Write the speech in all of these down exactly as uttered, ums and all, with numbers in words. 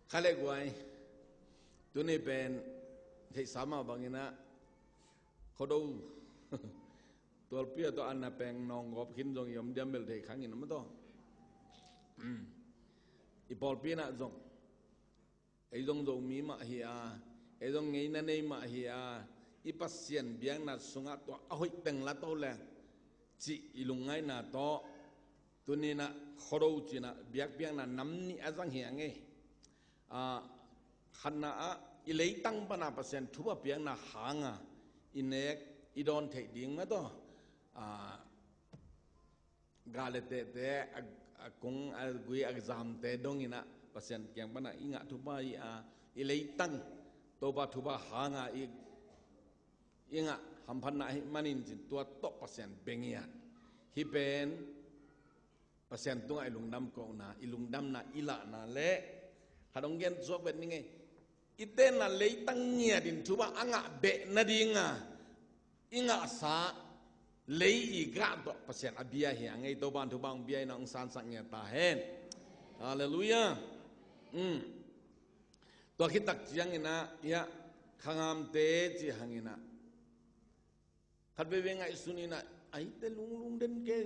Kha le guai, tuni pen theihsa mah bangin ah Khuado tualpi ah tawh a na peng nawng gawp khin zong i om diam bel thei khang in om a tawh. I pawlpi in ah zong ei zong Zomi mah hi a, ei zong ngeina nei mah hi a, i Pasian biakna sungah tua a hoih teng la to leng cih i lungngaihna tawh tuni in ah Khuado ci-in ah biakpiakna nam nih a zang hi a ngei. A, khatna ah i leitang pan a Pasian thupha piakna hanga i nek i dawn theih ding mah tawh, a, gah le tehte, a, a kung a gui a zamte dongin ah Pasian kiang pan ah i ngah thupha hi a, i leitang Topa thupha hanga i, i ngah hamphatna ahih manin cin tua tawh Pasian beng hi a. Hih pen Pasian tungah i lungdam kohna, i lungdamna, i lahna le khat hong gen suak vet ni ngei. I tenna leitang ngiatin thupha a ngah beh nadinga i ngahsa lei i gah tawh Pasian a bia hi a ngei. Topa in thupha hong bia in ah hong sansak ngiat ta hen. Halleluiah. Um. Tua khit tak ciangin ah, ia, khangamte ci hangin ah khat veve ngaihsun in ah, aite lunglung den kei.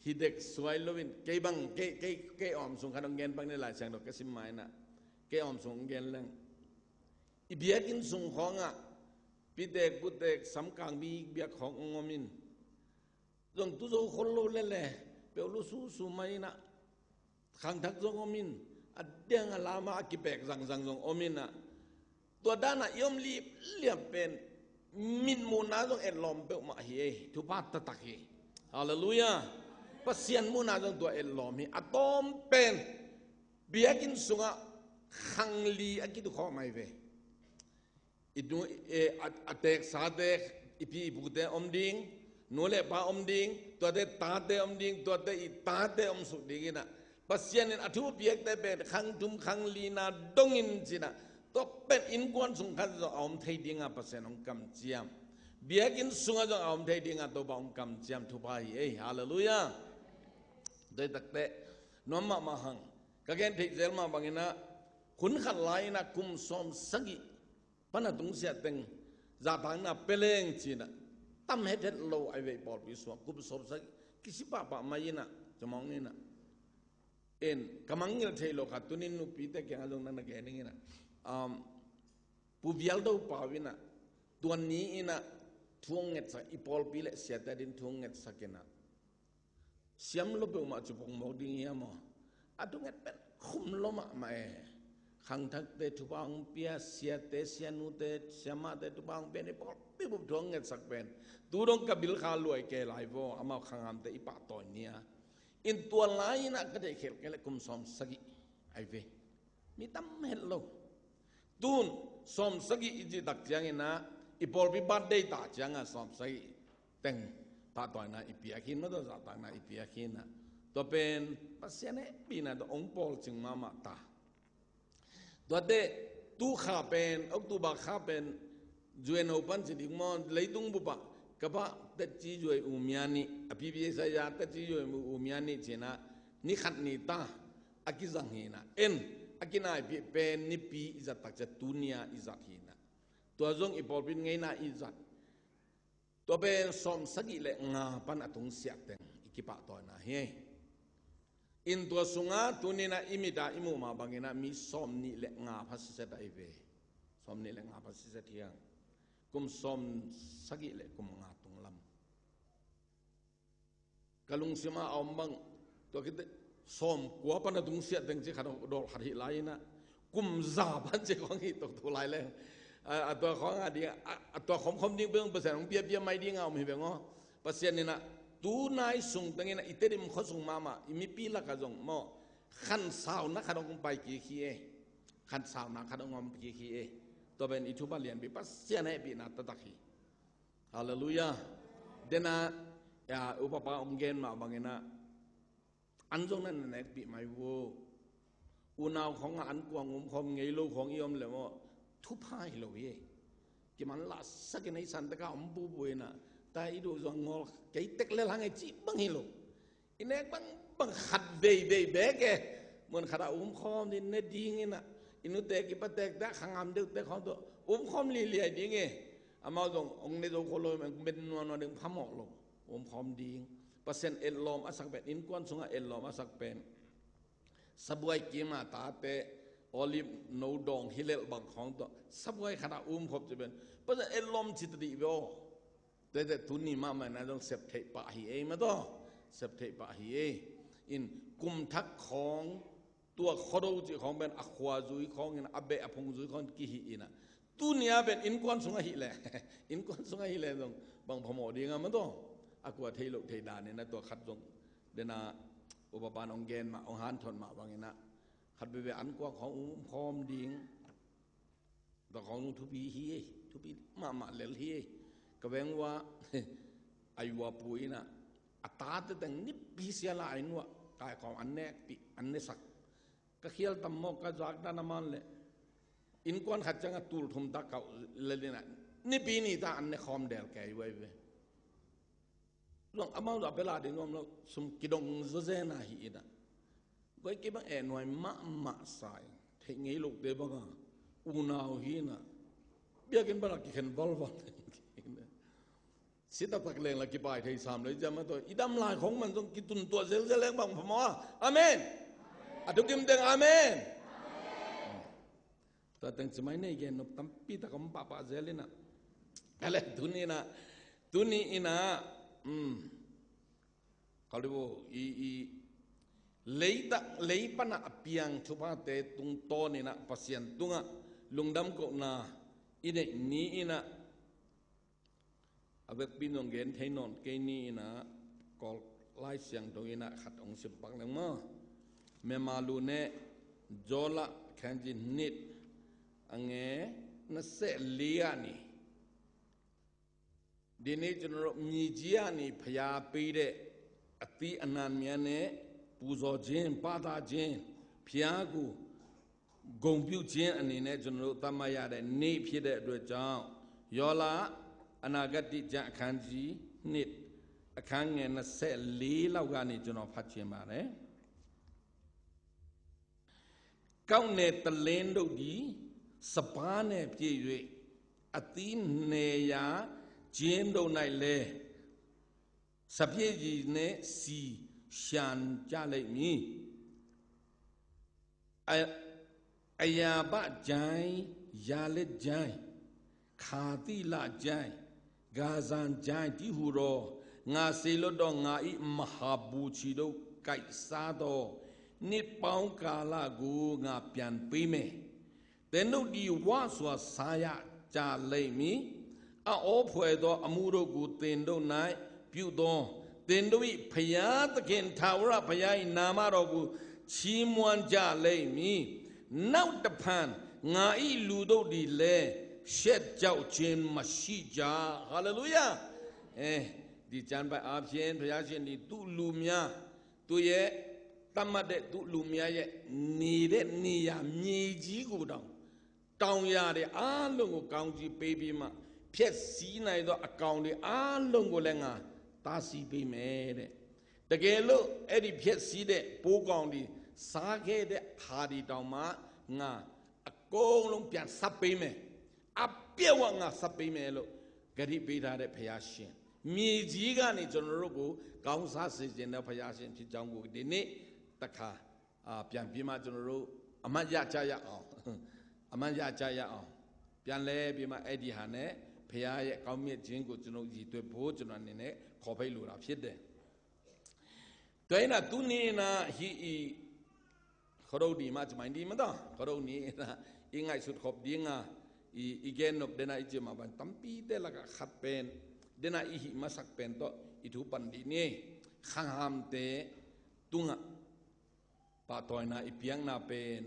Hi dek suai loin, kei bang, kei, kei, kei awm sung khat hong gen bang ni, Lai Siangtho ka sim ma in ah, kei awm sung hong gen leng. I biakinn sung khawngah pitek putek samkang bikbiak khawng hong om in, zong tu zo khol lo lele, peuh lu susu mai in ah, khangthak zong om in, a diang a lam ah a kipek zangzang zong om in ah, tua dan ah i om lipliam pen mitmuhna zong etlawm peuhmah hi ei. Thupha taktak hi. Halleluiah. Pasian muhna zong tua etlawm hi. A tawm pen biakinn sungah khangli a kitukhawm ahi ve. I nu, e, a, a teksate, i pi i pute om ding, nu le pa om ding, tuate tate om ding, tuate i tate om suk ding in ah, Pasian in a thu piakte pen khang thum khang lina dongin ci-in ah, tua pen innkuan sung khat zong a om thei dinga Pasian hong kamciam. Biakinn sungah zong a om thei dinga Topa hong kamciam thupha hi ei. Halleluiah. Tua hi takteh nuam mahmah hang. Ka gen theih zel mah bangin ah, hun khat lai in ah kum sawm sagih pan a tungsiah teng zahtakna pia leng ci-in ah tam hethet lo ahi ve. I pawlpi sungah kum sawm sagih kisi pahpah mai in ah, camawng in ah, en, ka mangngilh theih loh khat tuni in nupite kiangah zong na na gen ning in ah, um, Pu Vial Do Pau in ah, tua ni in ah thu hong ngetsak, i pawlpi le siate adingin thu hong ngetsak in ah, siam lo peuhmah ci pongmawk ding hiam aw? A thu nget pen khum lo mahmah e. Khangthakte thupha hong pia, siate, sianute, siamahte thupha hong pia, i pawlpi bup thu hong ngetsak pen tu dong ka bilkha luai kei lai vaw, amau khangamte i pahtawi ni a. In tua lai in ah ka theih khialh kei leh kum sawm sagih ahi ve. Mi tam het lo. Tun sawm sagih i cih tak ciangin ah, i pawlpi birthday ta ciangah sawm sagih teng pahtawina i piak hi in, mah tawh zahtakna i piak hi in ah, tua pen Pasian hehpihna tawh hong pawlcing mahmah ta. Tuate, tu kha pen, October kha pen, U N O pan ci ding maw, leitung bup ah ka pa Tetci Yue U Mya nih, a pipi Isaiah Tetci Yue U Mya nih ci-in ah, ni khat ni ta a kizang hi in ah, en, a kinaipih pen Nipi i zat tak ciang tuni-a i zat hi in ah, tua zong i pawlpi in ngeina i zat. Tua pen sawm sagih le nga pan a tungsiah teng i kipahtawina hi. In tua sungah tuni in ah i mit ah i muh mah bangin ah mi sawm nih le nga pha siset ahi ve. Sawm nih le nga pha siset hi hang. Kum sawm sagih le kum nga tunglam. Ka lungsim ah a om bang, tua khit teh sawm kua pan a tungsiah teng ci khat, dawl khat hi lai in ah, kum za pan ci khawng hi tuk tu lai leng. A, a tua khawng a ding, a, a tua khawmkhawm ding pen Pasian hong piapia mai ding a om hi veng aw. Pasian in ah tu nai sung teng in ah i Tedim khua sung mahmah i mipi lakah zong maw, khansauna khat hong pai kik hi e. Khansauna khat hong om kik hi e. Tua pen i thupha lianpi, Pasian hehpihna taktak hi. Halleluiah. Dena, ya, upapa hong gen mah bangin ah, an zong na na nekpih mai vo. Unau khawngah an kuang um khawm ngei lo khawng i om le maw, thupha hi lo hi. Kiman lahsak in ah i santak ah om bubu in ah, ta i duh zong ngawl kei tek lel hang e cih bang hi lo. I nek bangbang khat veivei beek e. Mun khatah umkhawm ding ne ding inah, i nute kipatekte a khangam deuhte khawng tawh umkhawm liliai ding e. Amau zong hong ne zo kho lo, men nuanua ding phamawh lo. Umkhawm ding. Pasian etlawm a sak pen, innkuan sungah etlawm a sak pen, sabuai kima tate, olive no dawng hilelh bang khawng tawh sabuai khatah umkhawm ci pen, Pasian etlawm ci ta dih ve aw. Tete tuni mahmah na zong sep theih pah hi ei mataw. Sep theih pah hi ei. In kum thak khawng, tua Khuado cih khawng pen a khua zui khawng in, a beh a phung zui khawng kihi inah, tuni a pen innkuan sungah hi leh, innkuan sungah hi leh zong bang phamawh ding a mataw. A kua thei loh thei dan inah tua khat zong dena upa pan hong gen mah, hong hanthot mah bang inah khat veve an kua khawng umkhawm ding. Tua khawng thupi hi ei, thupi mahmah lel hi ei. Ka veng uah a yuapu inah a tate teng nipi sia la a inn uah kaikhawm an nekpih, an nesak. Ka khial tam mawk, ka zak dan a man leh innkuan khat ciangah tul thum tak kauh lel inah nipi ni ta an nekhawm del kei uai ve. Zong amau zong a bela ding nuam lo, sum kidong zawzen a hi inah, guai kei bang eh nuai mahmah sa in, theih ngei lote banga unau hi inah, biakinn bala kikhen valval. Si taktak leng la kipai thei sam lei ciam a tawi, i dam lai khong man zong kitun tuah zelzel leng bang phamawh a. Amen. A thukim teng amen. Tua teng ci mai nei gen nop tampi tak om pahpah zel inah. Kale tuni inah, tuni inah, um, kalibu i, i, leitak, lei panah a piang thuphate tungtawn inah Pasian tungah lungdam kohna i neih ni inah, a vekpi in zong gen thei nawn kei ni inah, Kawl Lai Siangtho inah khat hong simpak leng maw. Mema lu ne, Joel a khanzi hnit, a nge na seh li a ni. Dini cun ro mi ji a ni phaya pei de, a ti a nan mi a ne, pu zaw jin, pa ta jin, phaya ku, ဂုဏ်ပြုခြင်း အနေနဲ့ ကျွန်တော်တို့ သတ်မှတ်ရတဲ့ နေ့ဖြစ်တဲ့အတွက်ကြောင့် ယောလ အနာဂတ်ကျမ်း အခန်းကြီး နှစ် အခန်းငယ် နှစ်ဆယ့်လေး လောက်ကနေ ကျွန်တော် ဖတ်ချင်ပါတယ်။ ကောက်နယ်တလင်းတို့သည် စပါးနှင့်ပြည့်၍ အသီးနယ်ရာ ကျင်းတို့၌လည်း စပျစ်ရည်နှင့် ဆီလျှံကြလိမ့်မည်။ အ၊ အရာဘကျိုင်း၊ ယာလစ်ကျိုင်း၊ ခါသီလကျိုင်း၊ ဂါဇန်ကျိုင်းတည်းဟူသော ငါစေလွှတ်သော ငါ၏မဟာဗိုလ်ခြေတို့ ကိုက်စားသော နှစ်ပေါင်းကာလကို ငါပြန်ပေးမည်။ သင်တို့သည် ဝစွာစားရကြလိမ့်မည်။ အံ့ဩဖွယ်သော အမှုတို့ကို သင်တို့၌ ပြုသော သင်တို့၏ ဘုရားသခင် ထာဝရဘုရား၏ နာမတော်ကို ချီးမွမ်းကြလိမ့်မည်။ နောက်တဖန် ငါ၏လူတို့သည်လည်း ရှက်ကြောက်ခြင်းမရှိကြ။ ဟာလေလုယာ။ အဲဒီကျမ်းပိုဒ်အားဖြင့် ဘုရားရှင်သည် သူ့လူများ၊ သူ့ရဲ့သတ်မှတ်တဲ့ သူ့လူများရဲ့ နေတဲ့နေရာ မြေကြီးကိုတောင် တောင်ယာတွေအားလုံးကို ကောင်းကြီးပေးပြီးမှ၊ ဖျက်ဆီးနိုင်သော အကောင်တွေအားလုံးကိုလည်း ငါတားဆီးပေးမယ်တဲ့။ တကယ်လို့ အဲ့ဒီဖျက်ဆီးတဲ့ ပိုးကောင်တွေ စားခဲ့တဲ့ဟာတွေတောင်မှ ငါအကုန်လုံး ပြန်ဆပ်ပေးမယ်။ အပြည့်အဝ ငါဆပ်ပေးမယ်လို့ ကတိပေးထားတဲ့ ဘုရားရှင်။ မြေကြီးကနေ ကျွန်တော်တို့ကို ကောင်းစားစေချင်တဲ့ ဘုရားရှင်ဖြစ်ကြောင်းကို ဒီနေ့တစ်ခါ အာ၊ ပြန်ပြီးမှ ကျွန်တော်တို့ အမှတ်ရကြရအောင်။ အမှတ်ရကြရအောင်။ ပြန်လဲပြီးမှ အဲ့ဒီဟာနဲ့ ဘုရားရဲ့ ကောင်းမြတ်ခြင်းကို ကျွန်တော် ရည်သွတ်ဖို့ ကျွန်တော် အနေနဲ့ ခေါ်ဖိတ်လိုတာ ဖြစ်တယ်။ တွဲနာ သူနေနာ ဟီအီ ခရုဒိမ ကျမိုင်းဒီမတ ခရုနီနာ အီငိုက် ဆုတ်ခပ်ဒီငါ အီ အီဂဲနုပ် ဒဲနာ အီကျမ ဘန် တမ်ပီတဲလက ခပ်ပန် ဒဲနာ အီဟီမ စပ်ပန် တော့ အီထူပန်ဒီနေ ခဟမ်တဲ တုငါ Pahtawi na i piakna pen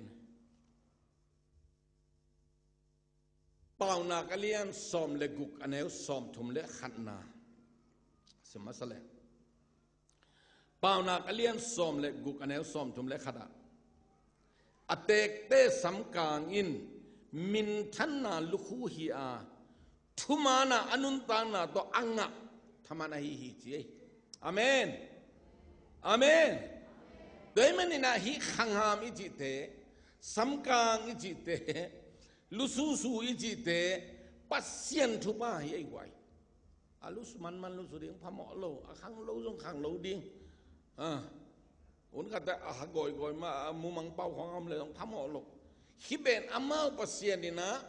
Paunak a lian sawm le guk, a neu sawm thum le khatna. Sim masa le. Paunak a lian sawm le guk, a neu sawm thum le khat ah, a teekte samkang in minthanna lukhu hi a, thumaanna a nuntakna tawh a ngah thaman ahi hi, ci hi. Amen. Amen. Tua ahih manin ah hih khangham i cihte, samkang i cihte, lususu i cihte, Pasian thupha hi ei guai. A lusu manman lusu ding phamawh lo, a khang lo zong khang lo ding. A, un khat a ha gawigawi mah, a mumang pau khawng a om le zong phamawh lo. Hih pen amau Pasian in ah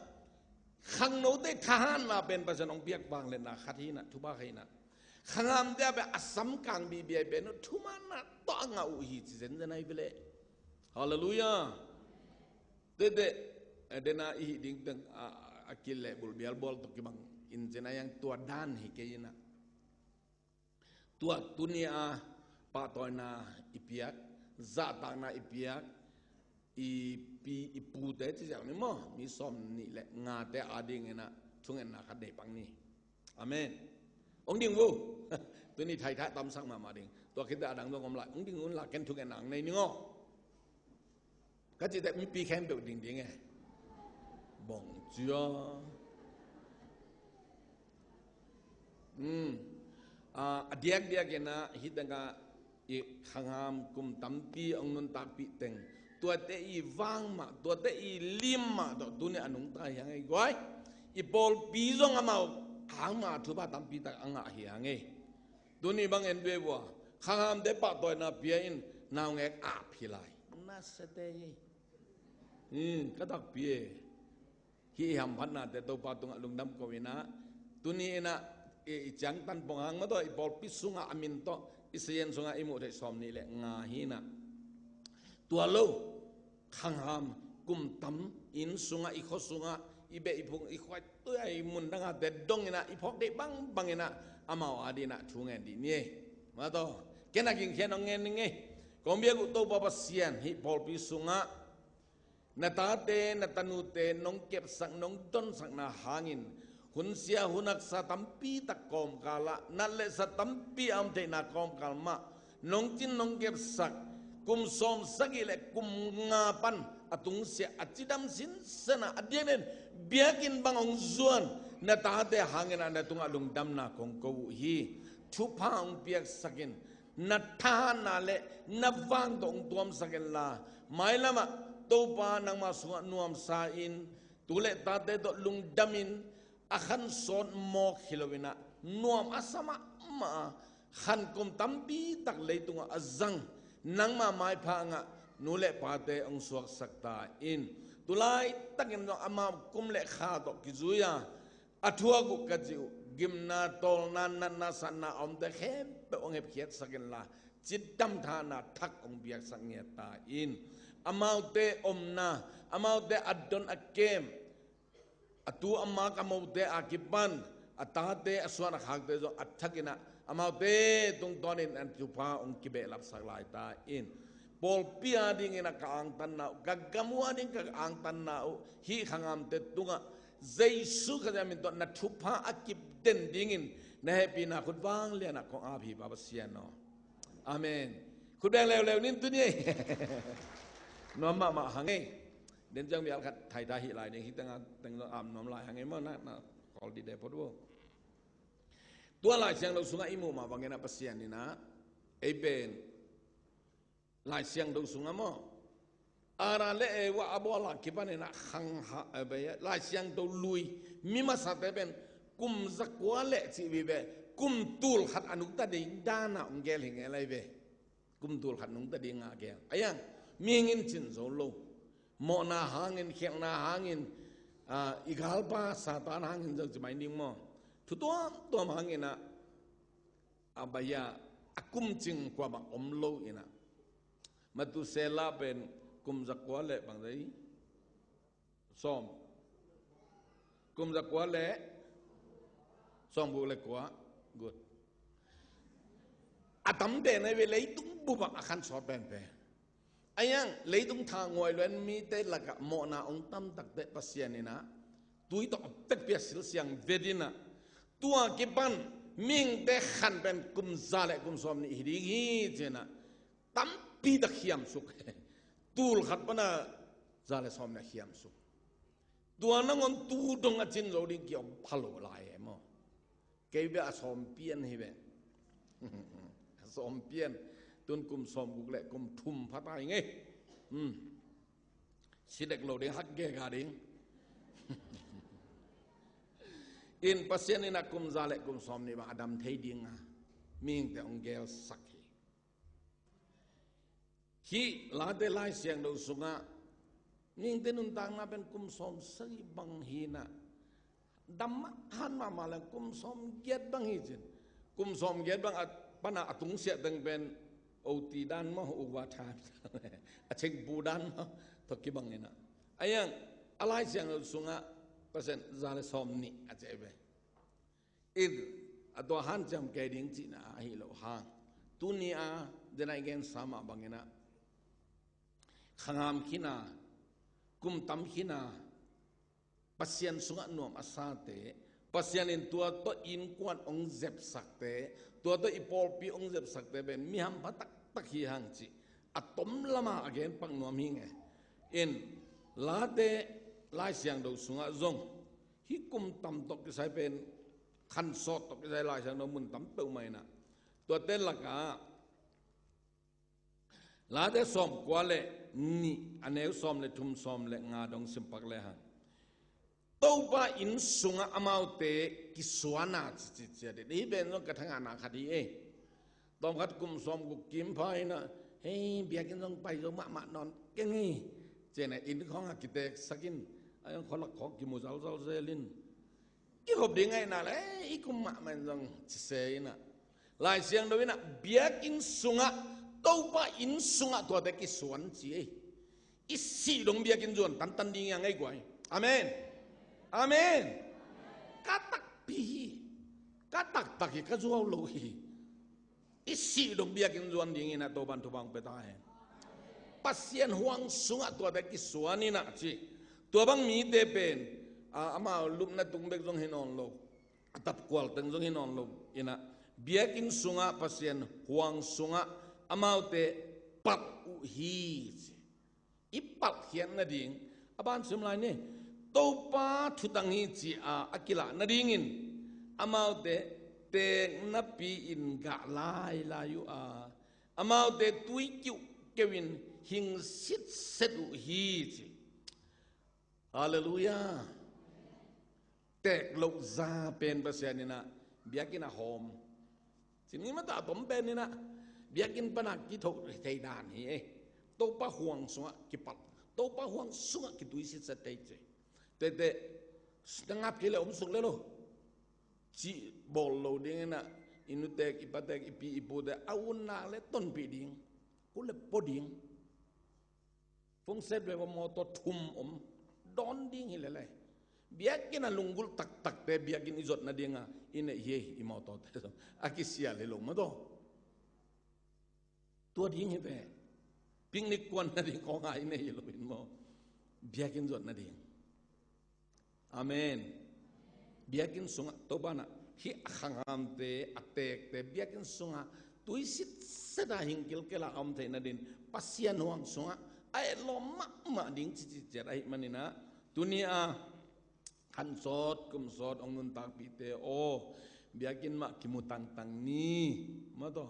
khangnote thahatna pen Pasian hong piak vangliatna khat hi in ah, thupha khat hi in ah, khanghamte a pen a samkang bihbih a pen uh thumanna tawh a ngah uh hi ci zenzen ahi ve leh. Halleluiah. Tete, eh, dena i hih ding teng, a, a kileh bulh bialbual tawh kibang in cin a, yang tua dan hi kei in ah. Tua tuni a pahtawina i piak, zahtakna i piak, i pi, i pute ci ziau ni maw, mi sawm nih le ngate a ding in ah thungetna khat nei pak ni. Amen. Hong ding vo. Tuni thaithai tamsak mahmah ding. Tua khit a dang zong om lai. Hong ding un la, ken thungetna hong nei ning aw. Ka cih teh mipi khempeuh ding ding e. Bawng cia. Hmm. A, a diakdiak in ah hih teng ah i khangham kum tampi hong nuntakpih teng, tuate i vang mah, tuate i lim mah tawh tuni a nungta hi hang ei guai. I pawlpi zong amau hang mah thupha tampi tak a ngah hi hang ei. Tuni bang en ve vua, khanghamte pahtawina pia in naungek ap hi lai. Nasiate hi. Hmm, ka takpi e. Hih i hamphatnate Topa tungah lungdam ko in ah, tuni in ah i, i ciangtan pong hang mah tawh i pawlpi sungah a min tawh i sayen sungah i muh theih sawm nih le nga hi in ah. Tua lo, khangham kum tam inn sungah, i khua sungah, i beh i phung, i khuai tuai, i mun dangate dong in ah i phawk deih bangbang in ah amau a ding in ah thu ngen dih ni ei. Mah tawh ken a gingkhian hong ngen ning ei. Kong biak uh Topa Pasian, hih pawlpi sungah na tate, na tanute nong kepsak, nong donsakna hangin, hun sia hun haksa tampi tak kawmkal ah, nat le sa tampi a om theihna kawmkal mah nong cin nong kepsak, kum sawm sagih le kum nga pan a tungsiah a cidam sinsen a, a diakdiakin biakinn bang hong zuan na tate hangin ah na tungah lungdamna kong ko uh hi. Thupha hong piaksak in, na thahatna le na vang tawh hong tuamsak inla, mailamah Topa nangma sungah nuamsa in, tu le tate tawh lungdamin, a khan sawt mawk hi lo in ah nuam a sa mahmah a, khan kum tampi tak leitungah a zang nangma maipha ngah nu le pate hong suaksak ta in. Tu laitakin zong amau kum le kha tawh kizui a, a thuak uh ka cih uh gimna, tawlna, natna, satna a omte khempeuh hong hepkhiatsak inla, cidam thahatna thak hong piaksak ngiat ta in. Amaute omna, amaute a don a kem, a tu a mak a mote a kipan a tate a suan a khakte zong a thak in ah amaute tungtawnin an thupha hong kibehlapsak lai ta in. Pawlpi a dingin ah ka angtanna uh, ka gam uh a ding ka angtanna uh, hih khangamte tungah Jesu Khazih min tawh na thupha a kip den dingin na hehpihna khut vanglian ah kong ap hi Pa Pasian aw. Amen. Khut beng leuleu nin tuni ei. Nuam mahmah hang ei. Den ciang bial khat thaita hih lai ding, hih tengah teng zong ap nuam lai hang ei maw, na, na kawl dih deh phot vo. Tua Lai Siangtho sungah i muh mah bangin ah Pasian in ah ei pen Lai Siangtho sungah maw, Adam le Eva a bawl a kipanin ah khang ha, eh, bai, Lai Siangtho lui, mi masate pen kum zakua le cih vive, kum tul khat a nungta ding dan ah hong gel hi ngel ahi ve. Kum tul khat nungta ding ngah gel. A yang, mihing in cin zo lo. Mawhna hangin, khialhna hangin, ah, i galpa Satan hangin zo ci mai ding maw. Thu tuamtuam hangin ah, a bai-a a kum cing kuamah om lo in ah. Methuselah pen kum zakua le bang dei? Sawm. Kum zakua le sawmguk le kua. Good. A tam pen ahi ve, leitung bupah a khan sawt penpen. A yang, leitung thanguai luan mite lakah mawhna hong tamtak teh Pasian in ah tui tawh a pekpi a silsiang vet in ah, tua kipan mihingte khan pen kum za le kum sawm nih hi ding hi ci-in ah tampi tak khiamsuk. Tul khat pan a za le sawm nih a khiamsuk. Tua nangawn tu dong a cin zo ding kiom pha lo lai e maw. Kei beh a sawm pian hi beh. A sawm pian. Tun kum sawmguk le kum thum pha ta hi ngei. Hmm. Si dek lo ding, hak gega ding. In Pasian in a kum za le kum sawmnih bang a dam thei ding a mihingte hong gelsak hi. Hih Late Lai Siangtho sungah mihingte nuntakna pen kum sawmsagih bang hi na, dam han mahmah le kum sawmgiat bang hi cin. Kum sawmgiat bang a pana a tungsiah teng pen O T dan maw, overtime a chengpu dan maw, tawh kibang hi na. A yang a Lai Siangtho sungah percent za le sawmnih a cih ve. In a tua hanciam kei ding cihna ahi lo hang, tuni a dena i gensa mah bangin a khangam khin a, kum tam khin a, Pasian sungah nuam a sate, Pasian in tua tawh innkuan hong zepsakte, tua tawh i pawlpi hong zepsakte pen mi hampha taktak hi hang cih a tom lama a genpak nuam hi ngei. In Late Lai Siangtho sungah zong hih kum tam tawh kisai pen khan sawt tawh kisai Lai Siangtho mun tam peuhmah in a, tuate lakah Late sawmkua le nih, a neu sawm le thum, sawm le nga dong simpak le hang, Topa inn sungah amaute kisuan a, ci, ci, ci a dih. Hih pen zong ka thangahna khat hi ei. Tawmkhat kum sawmguk kim pha in a, hei, biakinn zong pai zo mahmah nawn keng hi, ci-in a inn khawngah kiteksak in, a zong khualak khawng kimu zalzal zel in, kikhop ding ahih nak leh, i kum mahmah in zong ci se in a, Lai Siangtho in a biakinn sungah, Topa inn sungah tuate kisuan ci ei. I sih dong biakinn zuan tantan ding hi a ngei guai. Amen. Amen. Ka takpi hi. Ka taktak hi, ka zuau lo hi. I sih dong biakinn zuan ding in a Topan thupha hong pia ta hen. Pasian huang sungah tuate kisuan in a ci. Tua bang mite pen, a, amau lupna tung bek zong hi nawn lo, a tapkual teng zong hi nawn lo in a, biakinn sungah, Pasian huang sungah amaute palh uh hi ci. I palhkhiat nading a ban sim lai ni. Topa thutang hi ci-a a kilah nadingin amaute teek napi-in gah lailai uh a, amaute tui kiuhkeuh in hing sitset uh hi ci. Halleluiah. Teek loh za pen Pasian in a biakinn a hawm. Cin ngi mata tom pen in a biakinn pana kithoh thei dan hi ei. Topa huang sungah kipalh, Topa huang sungah kitui sitset thei ci. Tete, na ngap kei le om suk le lo, cih bawl lo ding in a, i nutek, i patek, i pi, i pute a unnak le tonpih ding, kul le pua ding. Fungset ve, mawtaw thum om, dawn ding hi lele. Biakinn a lunggulh taktakte biakinn i zot nadinga i neih hi ei, i mawtawte a kisial hi lo maw taw. Tua ding hi ve. Picnic kuan nading khawng a i neih hi lo in maw. Biakinn zot nading. Amen. Biakinn sungah Topa in a hih a khangamte, a teekte biakinn sungah tui sitset a hing kilkel a om theih nadin Pasian huang sungah a etlawm mahmah ding ciciciat ahih manin a, tuni a khan sawt kum sawt hong nuntakpihte aw, biakinn mah kimu tangtang ni. Maw taw,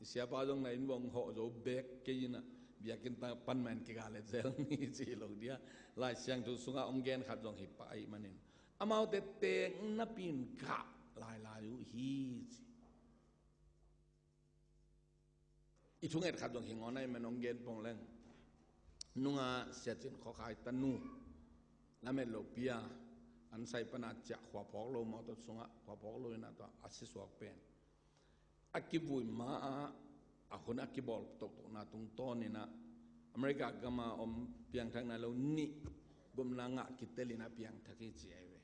i siapa zong na inn vuah hong hawh zo bek kei in a, biakinn pan mah in kiga let zel ni ci lo dia. Lai Siangtho sungah hong gen khat zong hi pah ahih manin, amaute teek napi-in gah lailai uh hi ci. I thunget khat zong hi ngawn ahih manin hong gen pong leng. Nunga Sia Cin Khawkhai tanu, lamet loh pi a, an sai pana ciah khua phawk lo, mawtaw sungah khua phawk lo in a, tua a sisuak pen a kivui ma-ah a hun a kibawl toktok na tungtawn in a, America gam a om piangthak nai lo nih gupna ngah kitel in a piangthak hi ci ahi ve.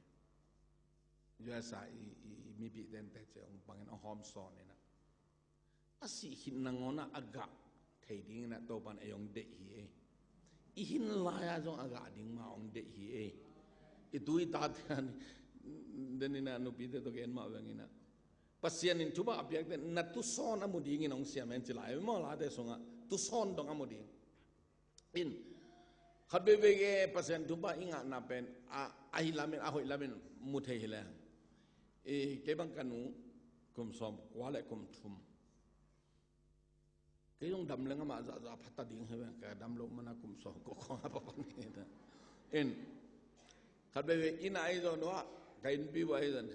U S a i, i, i mipihte in teh ci a hong pang in a hawm sawn in a, a sih khit nangawn a a gah thei ding in a Topan ei hong deih hi ei. I hin lai-a zong a gah ding mah hong deih hi ei. I tu i tate in, den in a nupite tawh gen mah veng in a, Pasian in thupha a piakte na tusawn a mu dingin hong siam hen ci lai maw, Late sungah tusawn dong a mu ding. In, khat veivei e Pasian thupha i ngahna pen a, a hi lamin, a hoih lamin mu thei hi leng. E, kei bang ka nu kum sawmkua le kum thum. Kei zong dam leng amah zahzah phata ding hi ve, ka dam loh mana kum sawm kua khawng a pha pan hi ta. In, khat veve inn ah ahi zong nuah, ka innpi uh ahi zong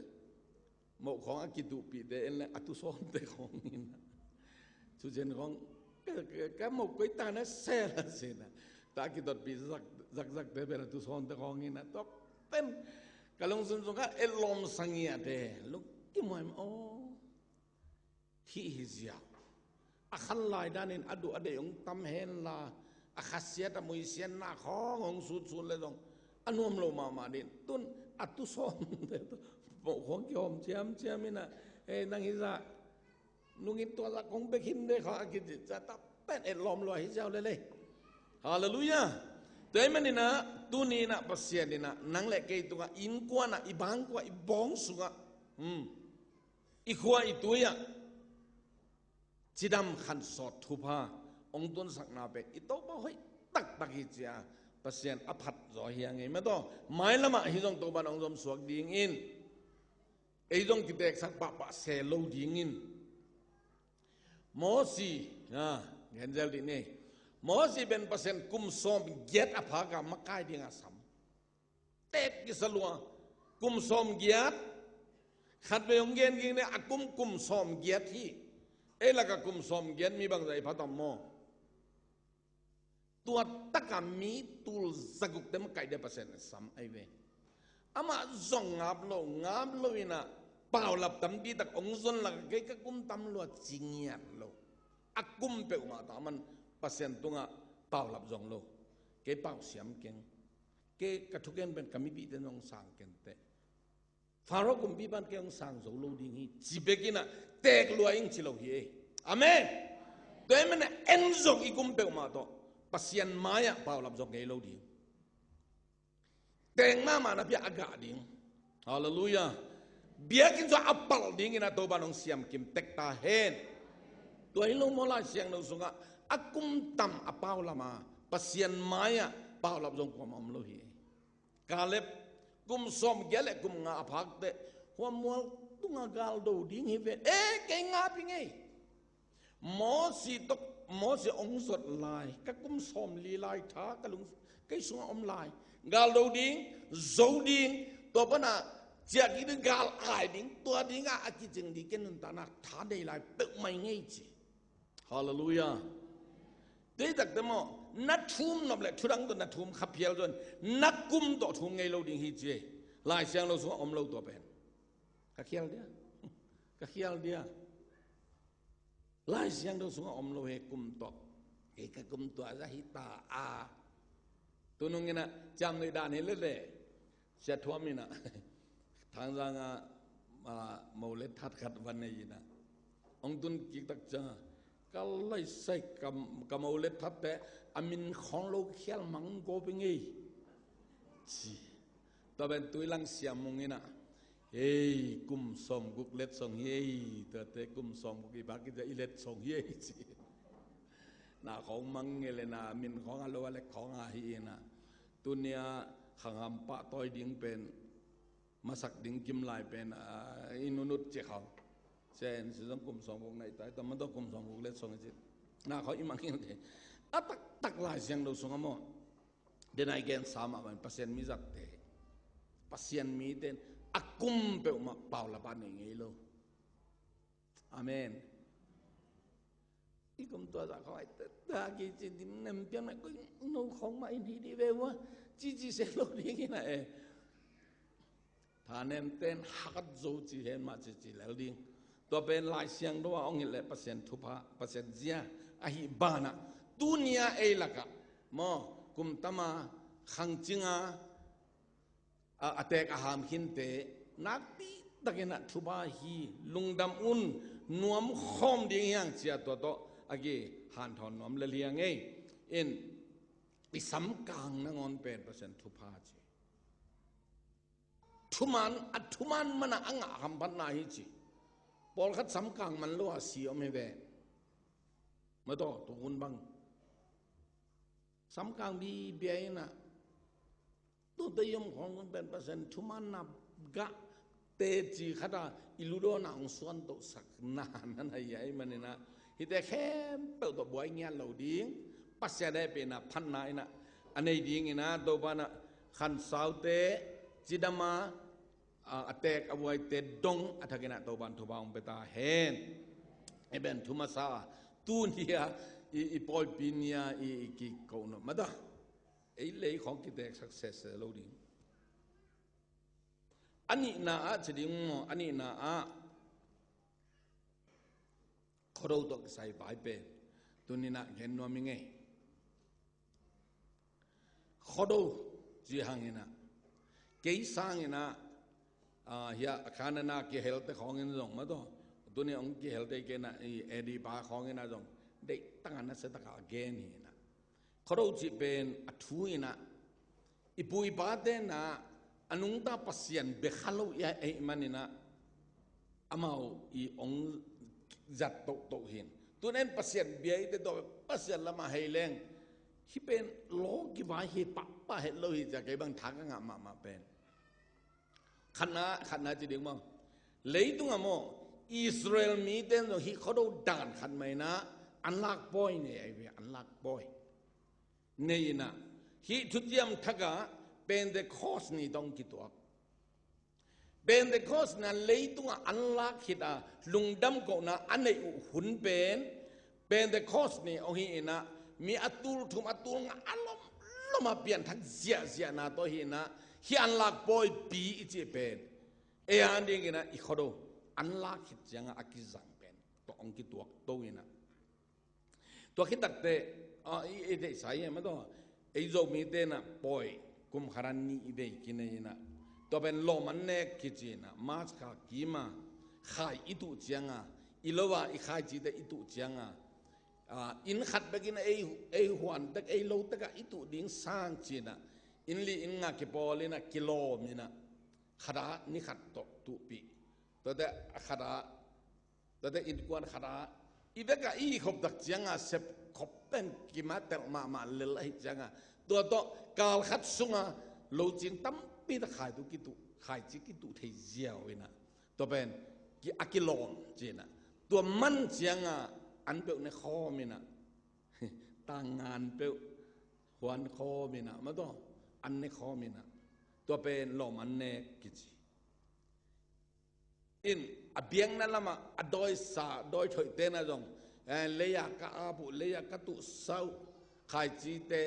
moh khawng a kituhpihte en leng a tu sawnte khawng in a, tu ciang khawng ka, ka, ka moh koi ta na sel a sin a, ta a kitotpih zak, zakzakte pen a tu sawnte khawng in a, tua pen ka lungsim sung kha etlawm sangiate lungkim huai mah aw. Hih hi ziau. A khan lai danin a duh a deih hong tam henla, a khasiat a muisiatna khawng hong sutsut le zong a nuam lo mahmah ding. Tun a tu sawnte tawh moh khawng kihawm ciamciam in a, "Ei, nang hi zah, nungin tua zah kong bek hi in de," khawng a kici ciang ta pen etlawm lua hi ziau lel ei. Halleluiah. Tua ahih manin a, tuni in a Pasian in a nang le kei tungah, innkuan ah, i bangkua, i bawng sungah, hmm, i khua i tui ah cidam khansawt thupha hong tunsakna pen i Topa hoih taktak hi ci a, Pasian a phat zaw hi a ngei mah tawh. Mailam ah hih zong Topa in hong zomsuak dingin, ei zong kiteksak pahpah se lo dingin. Mosi, a, gen zel dih ni. Mosi pen Pasian kum sawmgiat a phak a makai ding a sam. Teek kisa lua. Kum sawmgiat. Khat vei hong gen ging ni a, kum, kum sawmgiat hi. Ei lak a kum sawmgiat mi bangzah i pha tam maw? Tua tak a mi tul zagukte makai ding a Pasian in sam ahi ve. Amah zong ngap lo, ngap lo in a, paulap tampi tak hong zon lak a, kei ka kum tam lua ci ngiat lo. A kum peuhmah tawh aman Pasian tungah paulap zong lo. Kei pau siam keng. Kei ka thugen pen ka mipihte in hong sang kenteh. Faro kumpipa in kei hong sang zo lo ding hi, ci bek in a, teek lua ing ci lo hi ei. Amen. Tua ahih manin a en zo i kum peuhmah tawh Pasian mai-ah paulap zong ngei lo ding. Teek mahmah napi a gah ding. Halleluiah. Biakinn sungah a palh dingin a Topa in hong siamkim tek ta hen. Tua hi lo maw, Lai Siangtho sungah a kum tam a paulap a, Pasian mai-ah paulap zong kuamah om lo hi ei. Kaleb, kum sawmgiat le kum nga a phak teh, hua mual tungah gal do ding hi ven. Eh, kei ngap ing ei. Mosi tawh, Mosi hong zot lai, ka kum sawmli lai tha ka lung, kei sungah om lai. Gal do ding, zo ding, tua pan a ciah kik ding, gal ai ding, tua ding a, a kicing ding, kei nuntakna tha nei lai peuhmah ing ei ci. Halleluiah. Tua hi tak teh maw, na thum nop leh thudang tawh na thum kha phial zong, na kum tawh thum ngei lo ding hi ci ei. Lai Siangtho sungah om lo tua pen. Ka khial dia. Ka khial dia. Lai Siangtho sungah om lo hi kum tawh. Kei ka kum tua zah hi ta a. Tu nung in a, ciamnuih dan hi lel leh. Sia Thuam in a, Thangzang ah, ah, mo let that khat va nei in a, hong tun kik tak ciang a, ka laisai ka, ka mo let that teh a min khawng lo khial mang gawp ing ei ci. Tua pen tui lang siam mung in a, "Ei, kum sawmguk letsong hi ei, tuate kum sawmguk i bak i, i letsong hi ei," ci. Na khawng mang ngei leh na min khawng a lo a lek khawng a hi in a. Tuni a khangham pahtawi ding pen, masak ding kim lai pen, ah, i nunut ci khawng. Sen si zong kum sawmguk na i tai, tua man tawh kum sawmguk letsong i ci. Na khawng i mang ngei leh. A taktak Lai Siangtho sungah maw, den a i gen sa mahmah in Pasian mi zatte, Pasian mite in a kum peuhmah paulap a nei ngei lo. Amen. I kum tua zah khawng ai teh, ta kici dim nem pian mah, koi no khawng mah in hi dih ve ua, cici se lo ding in a e. Thanemte in hakat zo ci hen mah cici lel ding. Tua pen Lai Siangtho ah hong hilh leh Pasian thupha, Pasian zia ahih banah, tuni a ei lakah maw, kum tam a, khangcing a, a, a teek a ham khinte nakpi takin a thupha hi, lungdam un, nuam khawm ding hi hang ci a, tua tawh a kihanthawn nuam lel hi hang ei. In, i samkang nangawn pen Pasian thupha ci. Thuman, a thuman man a a ngah hamphatna hi ci. Pawlkhat samkang man lo a si om hi ve. Mataw, tu hun bang samkang bibia in a, tuate i om khawng pen Pasian thumanna gah teci khat a i ludawnna hong suantohsakna na na hi ahih manin a, Hihte khempeuh tawh buai ngiat lo ding, Pasian hehpihna phatna in ah a nei ding in ah Topa in ah khansaute cidam a, a, a teek a buaite dong a thak in ah Topa in thupha hong pia ta hen. Amen. Thu masa a tuni a i, i pawipi ni a i, i kiko nuam mah ta. Ei lei khawng kiteeksak sese lo ding. A nihna ah ci ding maw, a nihna ah Khuado tawh kisai vai pen tuni in ah gen nuam ing ei. Khuado ci hang in ah, kei sang in ah, ah, hia a khan a na kihelte khawng in zong mah taw, tuni hong kihelte kei in ah i A D pa khawng in ah zong deih tak a nasia tak a gen hi in ah. Khuado cih pen a thu in ah, i pu i pate in ah a nungta Pasian bia kha lo i ahih man in ah, amau i hong zat tohtoh hi in. Tun en Pasian bia i te tawh Pasian lam ah hei leng, hih pen law kivai hi pahpah het lo hi ci a kei bang tha ka ngah mahmah pen. Khatna, khatna ci ding maw. Leitung ah maw, Israel mite in zong hih Khuado dan khat mah in ah anlak pawi nei ahi ve, anlak pawi nei in ah, hih thuciam thak ah Pentecost ni tawh hong kituak. Pentecost ni a leitung ah anlak khit a lungdam kohna a neih uh hun pen Pentecost ni hong hi in ah, mi a tul thum a tul nga a lomlom a pianthak ziahziahna tawh hi in ah, hih anlak pawipi i cih pen ei a ding in ah i Khuado anlak khit ciang a a kizang pen tawh hong kituak to in ah. Tua khit takteh, ah, i, i theihsa hi mah taw, ei Zomite in ah pawi kum khat a nih i vei kinei in ah, tua pen lawm an nek kici in ah, March kha kim a khai i tuh ciang a, i lo a i khaicite i tuh ciang a, ah, inn khat bek in ah ei, ei huan tek, ei lo tek ah i tuh ding sang ci in ah, inn li inn nga kipawl in ah kilawm in ah, khat a ni khat tawh tuhpih. Tuate a khat a, tuate innkuan khat a, i bek a i khop tak ciang a sep khop pen kimatel mahmah lel ahi ciang a, tua tawh kal khat sung a lo cing tampi tak khai tu kituh, khaici kituh thei ziau in ah, tua pen ki, a kilawm ci in ah, tua man ciang a an peuh ne khawm in ah, tang nga an peuh huan khawm in ah, mah taw, an ne khawm in ah, tua pen lawm an nek kici. In a biakna lam ah a dawisa, dawi thoihte in ah zong, eh, lei a ka ap uh, lei a ka tuhsa uh, khaicite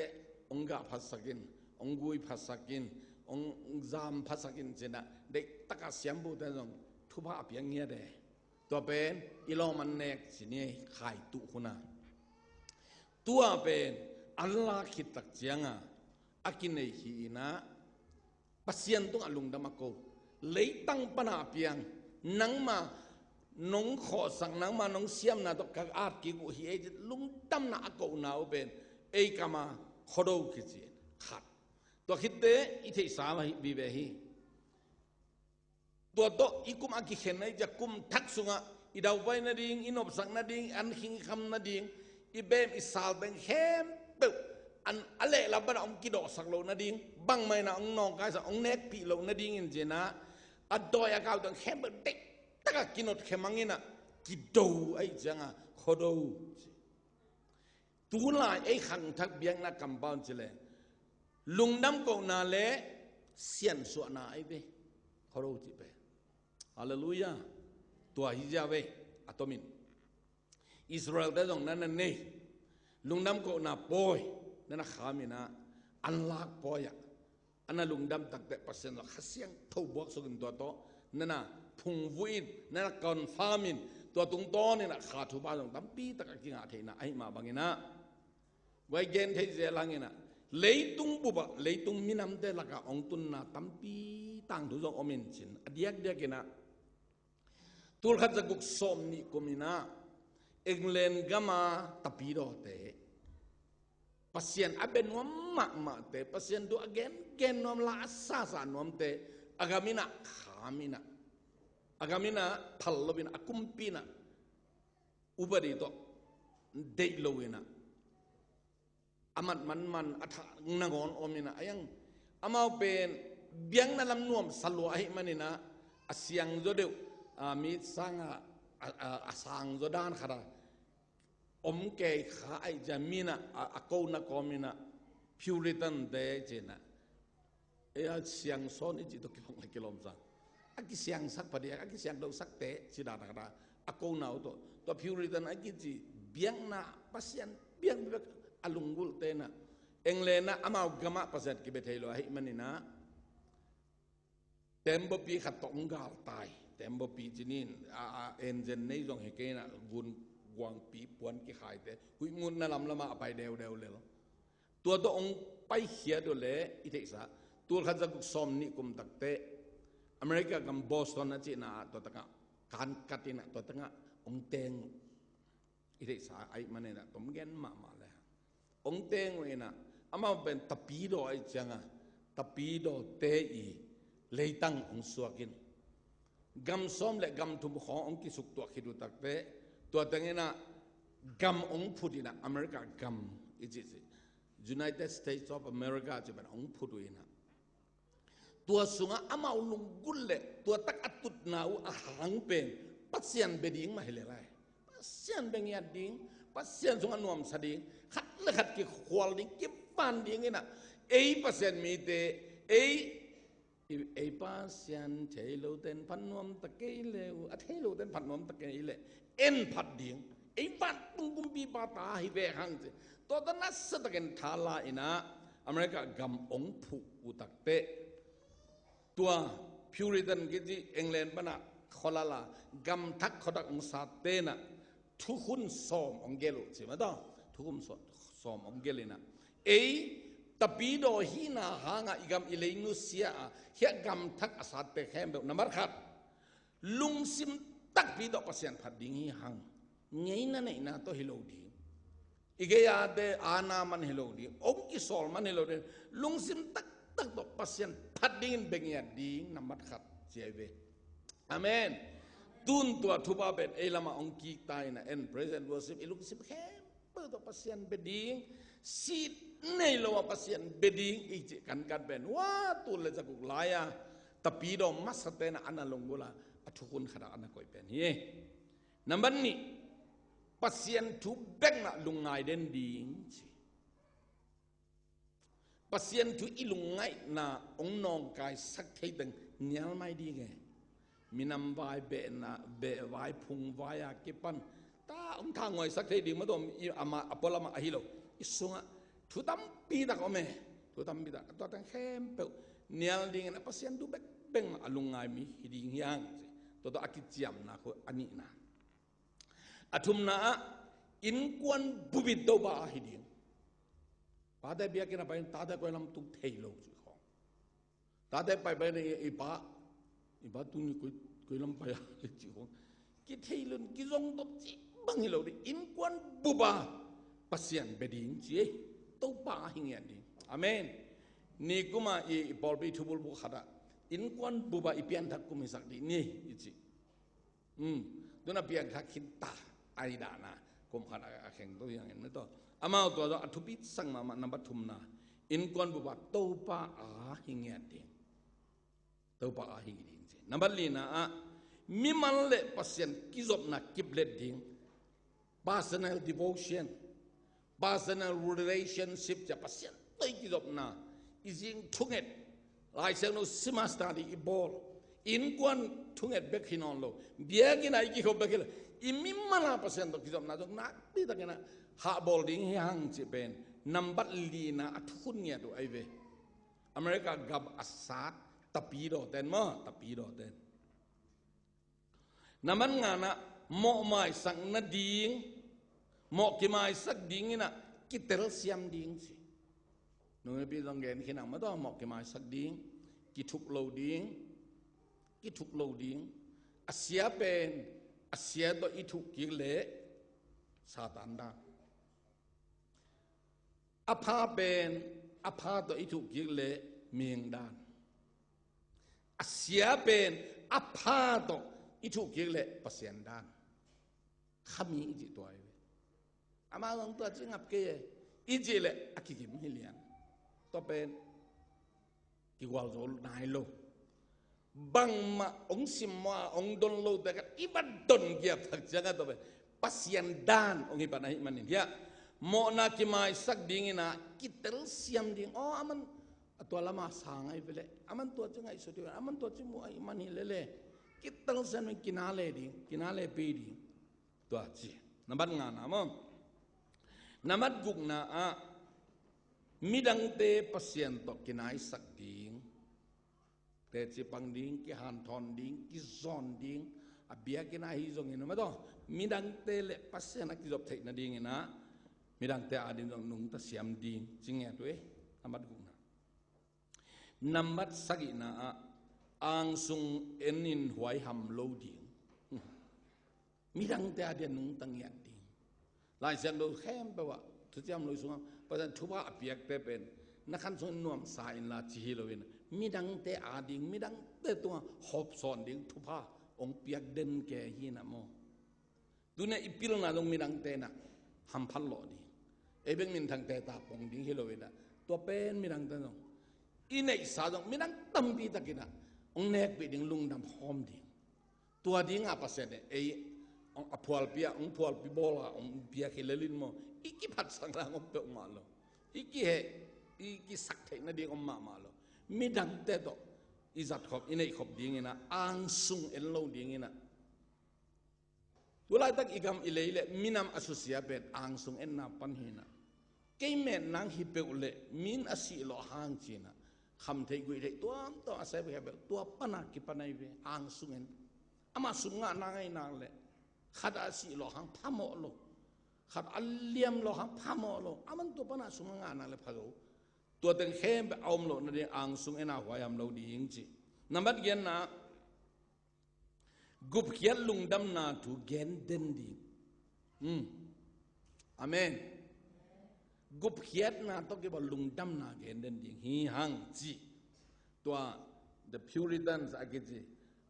hong gah phasak in, hong gui phasak in, hong zam phasak in ci in ah, deih tak a siampute in zong thupha a piak ngiat e. Tua pen i lawm an nek ci ni, khai tuh hun a. Tua pen anlak khit tak ciang a a kinei hi in ah, Pasian tungah lungdam a ko. Leitang pan a piang, nangma nong khawhsak, nangma nong siamna tawh ka at kik uh hi ei ci lungdamna a kohna uh pen ei kam a Khuado kici khat. Tua khitteh i theihsa vive hi. Tua tawh i kum a kikhen ahi ciang kum thak sungah i daupai nading, i nopsak nading, an khingkham nading, i bem i sal teng khempeuh an a lehlam pan a hong kidawhsak loh nading, bangmah in a hong nawngkaisak, hong nekpih loh nading in ci in ah, a dawi a kau teng khempeuh deih tak a kinotkhia mang in ah kido ahi ciang a Khuado ci. Tulai ei khangthak biakna kampau in ci leh lungdam kohna le siansuahna ahi ve, Khuado cih pen. Halleluiah. Tua hi zia ve, a tomin Israelte zong na na nei lungdam kohna pawi na na kham in ah, anlak pawi ah a na lungdam takteh Pasian zong Kha Siangtho buaksuk in tua tawh na na phungvuh in, na na confirm in, tua tungtawn in ah kha thupha zong tampi tak a kingah theihna ahi mah bang in ah, guai gen thei zel hang in ah, leitung bup ah leitung minamte lak ah hong tunna tampi tangthu zong om in cin, a diakdiak in ah, tul khat za guk sawm nih kum in ah England gam a tapidawte, Pasian a bia nuam mahmahte, Pasian thu a gengen nuam, la a sasa nuamte, a gam in ah kham in ah, a gam in ah phal lo in ah, a kumpi in ah upadi tawh deih lo in ah, a mat manman a thak nangawn om in ah, a iang amau pen biakna lam nuamsa lua ahih man in ah, a siangzaw deuh, a, mi sang a, a, a, a sangzaw dan khat a om kei kha aih ciang mi in ah a, a kona kawm in ah Puritan te ci in ah, ei a siangsawn i cih tawh kibang a kilawm sa. A kisiangsak pah ding, a kisiangdosak te ci dan a khat a, a kona uh tawh. Tua Puritan a kici biakna, Pasian biak bek a lunggulhte in ah, England ah amau gamah Pasian kibia thei lo ahih manin ah, tembaw pi khat tawh hong galtai. Tembaw pi ci ni in, a, a, engine nei zong hi kei in ah, gun guangpi puan kikhaite, huih ngun na lamlamah a pai deudeu lel. Tua tawh hong paikhiat uh leh i theihsa, tul khat za guk sawm nih kum takteh America gam Boston a cihna ah tua takah kan kat in ah tua takah hong teng uh. I theihsa ahih manin ah tom gen mahmah le hong teng uh in ah, amau pen tapidaw ahih ciangah tapidawte i leitang hong suak in, gam sawm le gam thum khawng hong kisuktuah khit uh takteh, tua teng in ah gam hong phut in ah, America gam i cih ci, United States of America ci pen hong phut uh in ah, tua sungah amau lunggulh le tua tak a tutna uh a hang pen Pasian bia ding mah hi lel lai. Pasian bia ngiat ding, Pasian sungah nuamsa ding, khat le khat kikhual ding, kipan ding in ah, ei Pasian mite, ei, ei Pasian thei lote in phat nuam ta kei le uh, a thei lote in phat nuam ta kei le, en phat ding, ei vantung kumpipa ta hi ve hang ci. Tua tawh nasatakin thala in ah America gam hong phuh uh takteh, tua Puritan kici England pan ah khualala gam thak khuadak hong satte in ah thukhun sawm hong gelh uh ci mah tawh, thukhun sawm, sawm hong gelh in ah, ei tapidaw hihna hangah i gam i lei nusia a, hiah gam thak a satte khempeuh, nambat khat, lungsim takpi tawh Pasian phat ding hi hang. Ngeina neihna tawh hi lo ding, i gei-ate aana man hi lo ding, hong kisawl man hi lo ding, lungsim taktak tawh Pasian phat dingin bia ngiat ding, nambat khat ci ahi ve. Amen. Tun tua thupha pen ei lamah hong kikta in ah, en, praise and worship, i lungsim khempeuh tawh Pasian bia ding, sit nei lo ah Pasian bia ding i cih kankan pen, wa, tul le za guk lai-a tapidaw masate in ah a na lunggulh a, a thukhun khat ah a na koih pen hi. Nambat nih, Pasian thu bek in ah lungngai den ding ci. Pasian thu i lungngaihna hong nawngkaisak thei teng nial mai ding e. Minam vai, behna, beh vai, phung vai a kipan ta hong thanguaisak thei ding mah tawh om, i amah a pualam ah ahi lo, i sungah thu tampi tak om e. Thu tampi tak, tua teng khempeuh nial dingin a Pasian thu bekbek mah a lungngai mi hi ding hi hang ci. Tua tawh a kiciamna khu a nihna. A thumna ah, innkuan bup in Topa a hi ding. Pate biakinn a pai in tate koi lam tung thei lo cih khawng. Tate paipai in i, i pa, i pa tuni koi, koi lam pai a cih khawng. Kithei lo in kizong dop cih bang hi lo ding. Innkuan bup a Pasian bia ding ci ei. Topa a hi ngiat ding. Amen. Nikum a i, i pawlpi thubulphuh khat ah, innkuan bup a i pianthak kum hisak ding ni i ci. Um, tu-in a piangthak khin ta, a hi dan a, kum khat a, a kheng to hi hang in mah tawh. Amau tua tawh a thupisak mahmah, nambat thumna, innkuan bup a Topa a hi ngiat ding. Topa a hi ding ci. Nambat lina ah, mimal le Pasian kizopna kiplet ding. Personal devotion, personal relationship, ci a Pasian tawh i kizopna, i zing thunget, Lai Siangtho sim a study i bawl, innkuan thunget bek hi nawn lo, biakinn ah i kikhop bek hi lo, i mimal a Pasian tawh kizopna zong nakpi takin a hahbawl ding hi hang cih pen nambat lina a thukhun ngiat uh ahi ve. America gam a sat tapidawte in maw, tapidawte in. Nambat ngana, mawh maisak nading, mawh kimaisak dingin a kitel siam ding ci. Nungzuipi zong gen khin ang mah tawh, mawh kimaisak ding, kithuk lo ding, kithuk lo ding. A sia pen a sia tawh i thuk kik leh Satan dan. A pha pen a pha tawh i thuk kik leh mihing dan. A sia pen a pha tawh i thuk kik leh Pasian dan. Khami i cih tua hi ve. Amah zong tua ci ngap kei e i cih leh a kikim hi lian. Tua pen kigual zo nai lo. Bangmah hong simmawh a hong don lote khat i va don giap tak ciangah tua pen Pasian dan hong hi pan ahih manin, hiah mawhna kimaisak dingin ah kitelsiam ding. Aw, aman a tua lama sang ahi ve leh, aman tua ci ngaihsut hi ve, aman tua ci muh ahih man hi lele. Kitelsiam ding, kinale ding, kinale pi ding. Tua ci. Nambat ngana maw. Nambat gukna ah midangte Pasian tawh kinaisak ding. Teci pang ding, kihanthawn ding, kizawn ding. A biakinn ah hi zongin, maw, midangte le Pasian a kizop theih nadingin ah midangte ading zong nungta siam ding. Ci ngiat uh e. Nambat gukna. Nambat sagihna ah angsung en in huaiham lo ding. Midangte ading nungta ngiat ding. Lai Siangtho khempeuh ah, Thuciam Lui sungah Pasian thupha a piakte pen na khan sungin nuamsa inla ci hi loin, midangte ading, midangte tungah hawpsawn ding thupha hong piak den ke hi na maw. Tuni a i pilna zong midangte na hamphat lawh ding. Ei bek minthangte ta pong ding hi loin ah, tua pen midangte zong i neihsa zong midang tampi takin ah hong nekpih ding, lungdam khawm ding. Tua dinga Pasian in ei hong a phualpi ah, hong phualpi bawl a hong piak hi lel in maw, i kiphatsak nang om peuhmah lo. I kiheh, i kisak theih nading om mahmah lo. Midangte tawh i zat khop, i neih khop dingin ah angsung en lo dingin ah. Tu laitak i gam i lei le minam a susia pen angsung enna pan hi na. Kei met nang hi peuh le min a sih lawh hang ci na. Kham theih guih theih tuamtuam a sep hi peuh, tua pana kipan ahi ve, angsung en. Ama sum ngah nang ahi nang le khat a sih lawh hang phamawh lo. Khat a liam lawh hang phamawh lo. Aman tua pana sum ngah nang le pha zo. Tua teng khempeuh a om loh nading angsung en a huaiham lo ding ci. Nambat giatna, gupkhiat lungdamna thu gen den ding. Hmm. Amen. Gupkhiatna tawh kibang lungdamna gen den ding hi hang ci. Tua the Puritans a kici,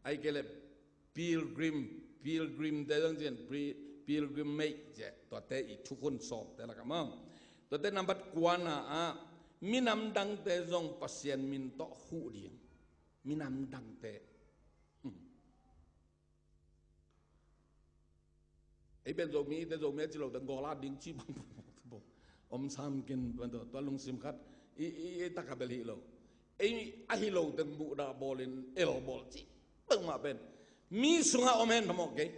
ahih kei leh pilgrim, pilgrim te zong ci-in, pri-, pilgrimage ci, tuate i thukhun sawmte lakah maw. Tuate nambat kuana ah minam dangte zong Pasian min tawh huh ding. Minam dangte. Hmm. Ei pen Zomi te, Zomi a ci lo te, gola ding ci bang. Om sam kin bang to, tua lungsim khat i, i, i taka bel hi lo. Ei a hi lo te muhdah bawlin el bawl ci bangmah pen mi sungah om hen phamawh kei.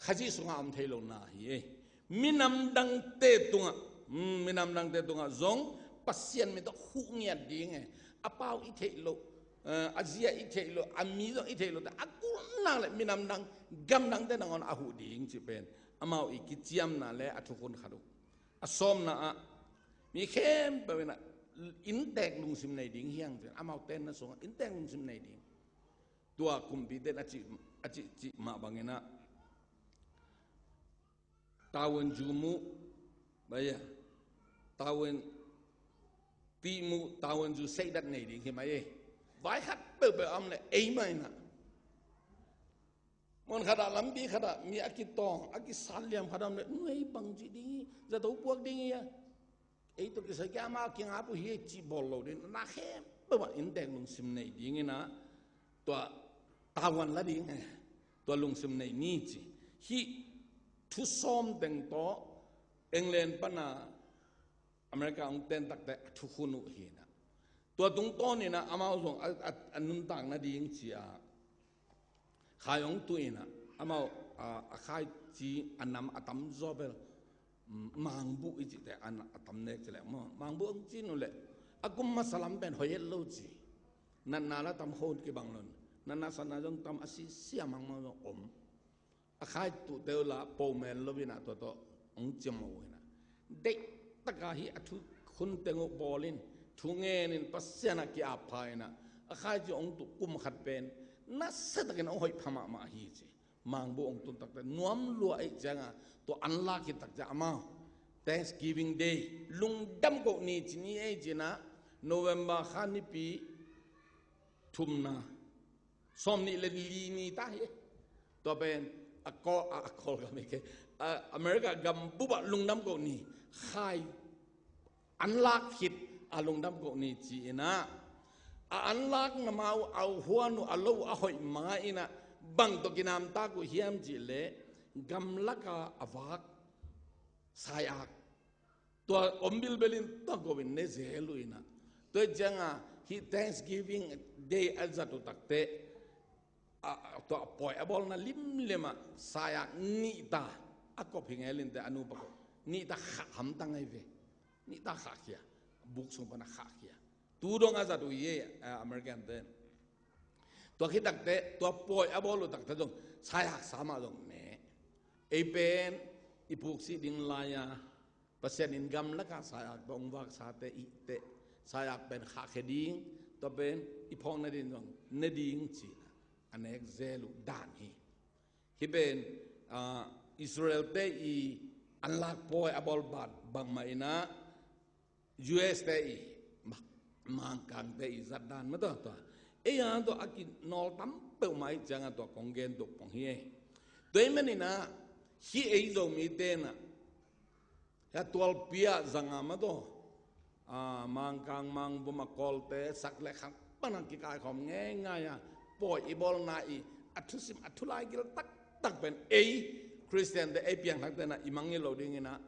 Khazih sungah om thei lo na hi ei. Minam dangte tungah, hmm, minam dangte tungah zong Pasian min tawh huh ngiat ding e. A pau i theih loh, eh, a zia i theih loh, a mi zong i theih loh, a kulh nak le minam dang, gam dangte nangawn a huh ding ci pen amau i kiciamna le a thukhun khat uh. A sawmna ah mi khempeuh in ah inntek lungsim nei ding hi hang ci, amau tenna sungah inntek lungsim nei ding. Tua kumpite in a cih, a cih, cih mah bangin ah Tavuan zu muh, baya, tavuan tih muh, tavuan zu seihdat nei ding hi mai ei. Vai khat peuhpeuh a om le ei mah in ah. Mun khat ah, lampi khat ah mi a kitawng, a kisat liam khat a om le, nuai bang ci ding hi, zato puak ding hi a. Ei tawh kisai kia ama kingap uh hi ei cih bawl lo ding, na khempeuh ah inntek lungsim nei dingin ah, tua tavuan la ding, eh, tua lungsim nei ni ci. Hih thu sawm teng tawh England pana America hong ten takte a thukhun uh hi na. Tua tungtawnin ah amau zong a, a, a nuntak nading ci a khai hong tuh in ah, amau, a, a khai ci a nam a tamzaw bel, mm, mangbuh i cihte a na-, a tam nek ci leh maw. Mangbuh hong ci uh leh a kum masa lam pen hoih het lo ci. Natna la tam khawng kibang lo. Natna satna zong tam a si siam hang maw zong om. A khai tuhte uh la po men lo in ah tua tawh hong ciam uh in ah. Deih taka hih a thukhun teng uh bawlin, thu ngenin Pasian ah ki-ap pha in ah, a khai ci hong tuh kum khat pen nasia takin hong hoih pha mahmah hi ci. Mangbuh hong tun takte nuam lua ahih ciangin tua an lak khit tak ciang amau Thanksgiving Day, lungdam koh ni ci ni ei ci in ah, November kha nipi thumna, sawmnih le li ni ta hi. Tua pen a Kawl, a, a Kawl gam hi kei, a, America gam bup ah lungdam koh ni, khai an lak khit a lungdam koh ni ci in ah, a an lakna ma uh, a huan uh, a lo uh a hoih ma in ah, bang tawh kinamtak uh hiam cih leh gamlaka a vak sayak, tua om bilbelin tua go in ne zel uh inah, tua cianga hih Thanksgiving Day a zat uh takteh, a, tua pawi a bawlna limlemah sayak nihta a kop hi ngelin teh a nupa ko nihta khah hamtang ahi ve. Nihta khahkhia, buk sung pana khahkhia. Tu dong a zat uh hi, a, American ten. Tua khit takteh tua pawi a bawl uh takteh zong sayak sa mah zong ne. Ei pen i puksih ding lai-a Pasian in gamlaka sayak tua hong vaksate i teh, sayak pen khahkhia ding, tua pen i phawk nading zong ne ding cina a nek zel uh dan hi. Hih pen, ah, Israel te i anlak pawi a bawl bat bangmah inah U S te i ma-, Mangkang te i zat dan mah tua tua. Ei a tua a kinawl tam peuhmah i cianga tua kong gen tuk pong hi ei. Tua i maninah hih ei Zomi tenah hia tualpia zanga mah tua, ah, Mangkang Mangbum a Kawlte sak le khang panang kikaikhawm ngeingai a pawi i bawlna i a thusim a thulaigil taktak pen ei Khristian te ei piangthak tenah i mangngilh lo dinginah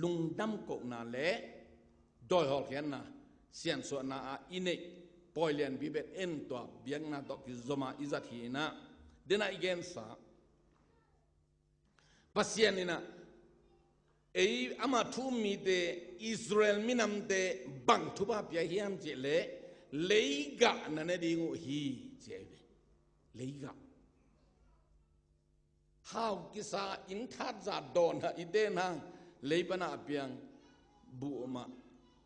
lungdam kohna le dawi hawlkhiatna siansuahna a i neih pawi lianpi pen en tua biakna tawh kizoma i zat hi inah, denah i gensa Pasian inah ei ama thu um mite Israel minamte bang thupha pia hiam cih leh leigah na ne ding uh hi ci ahi ve. Leigah. Hau kisa inn that zat dawnah i ten hang lei pana a piang buh mah,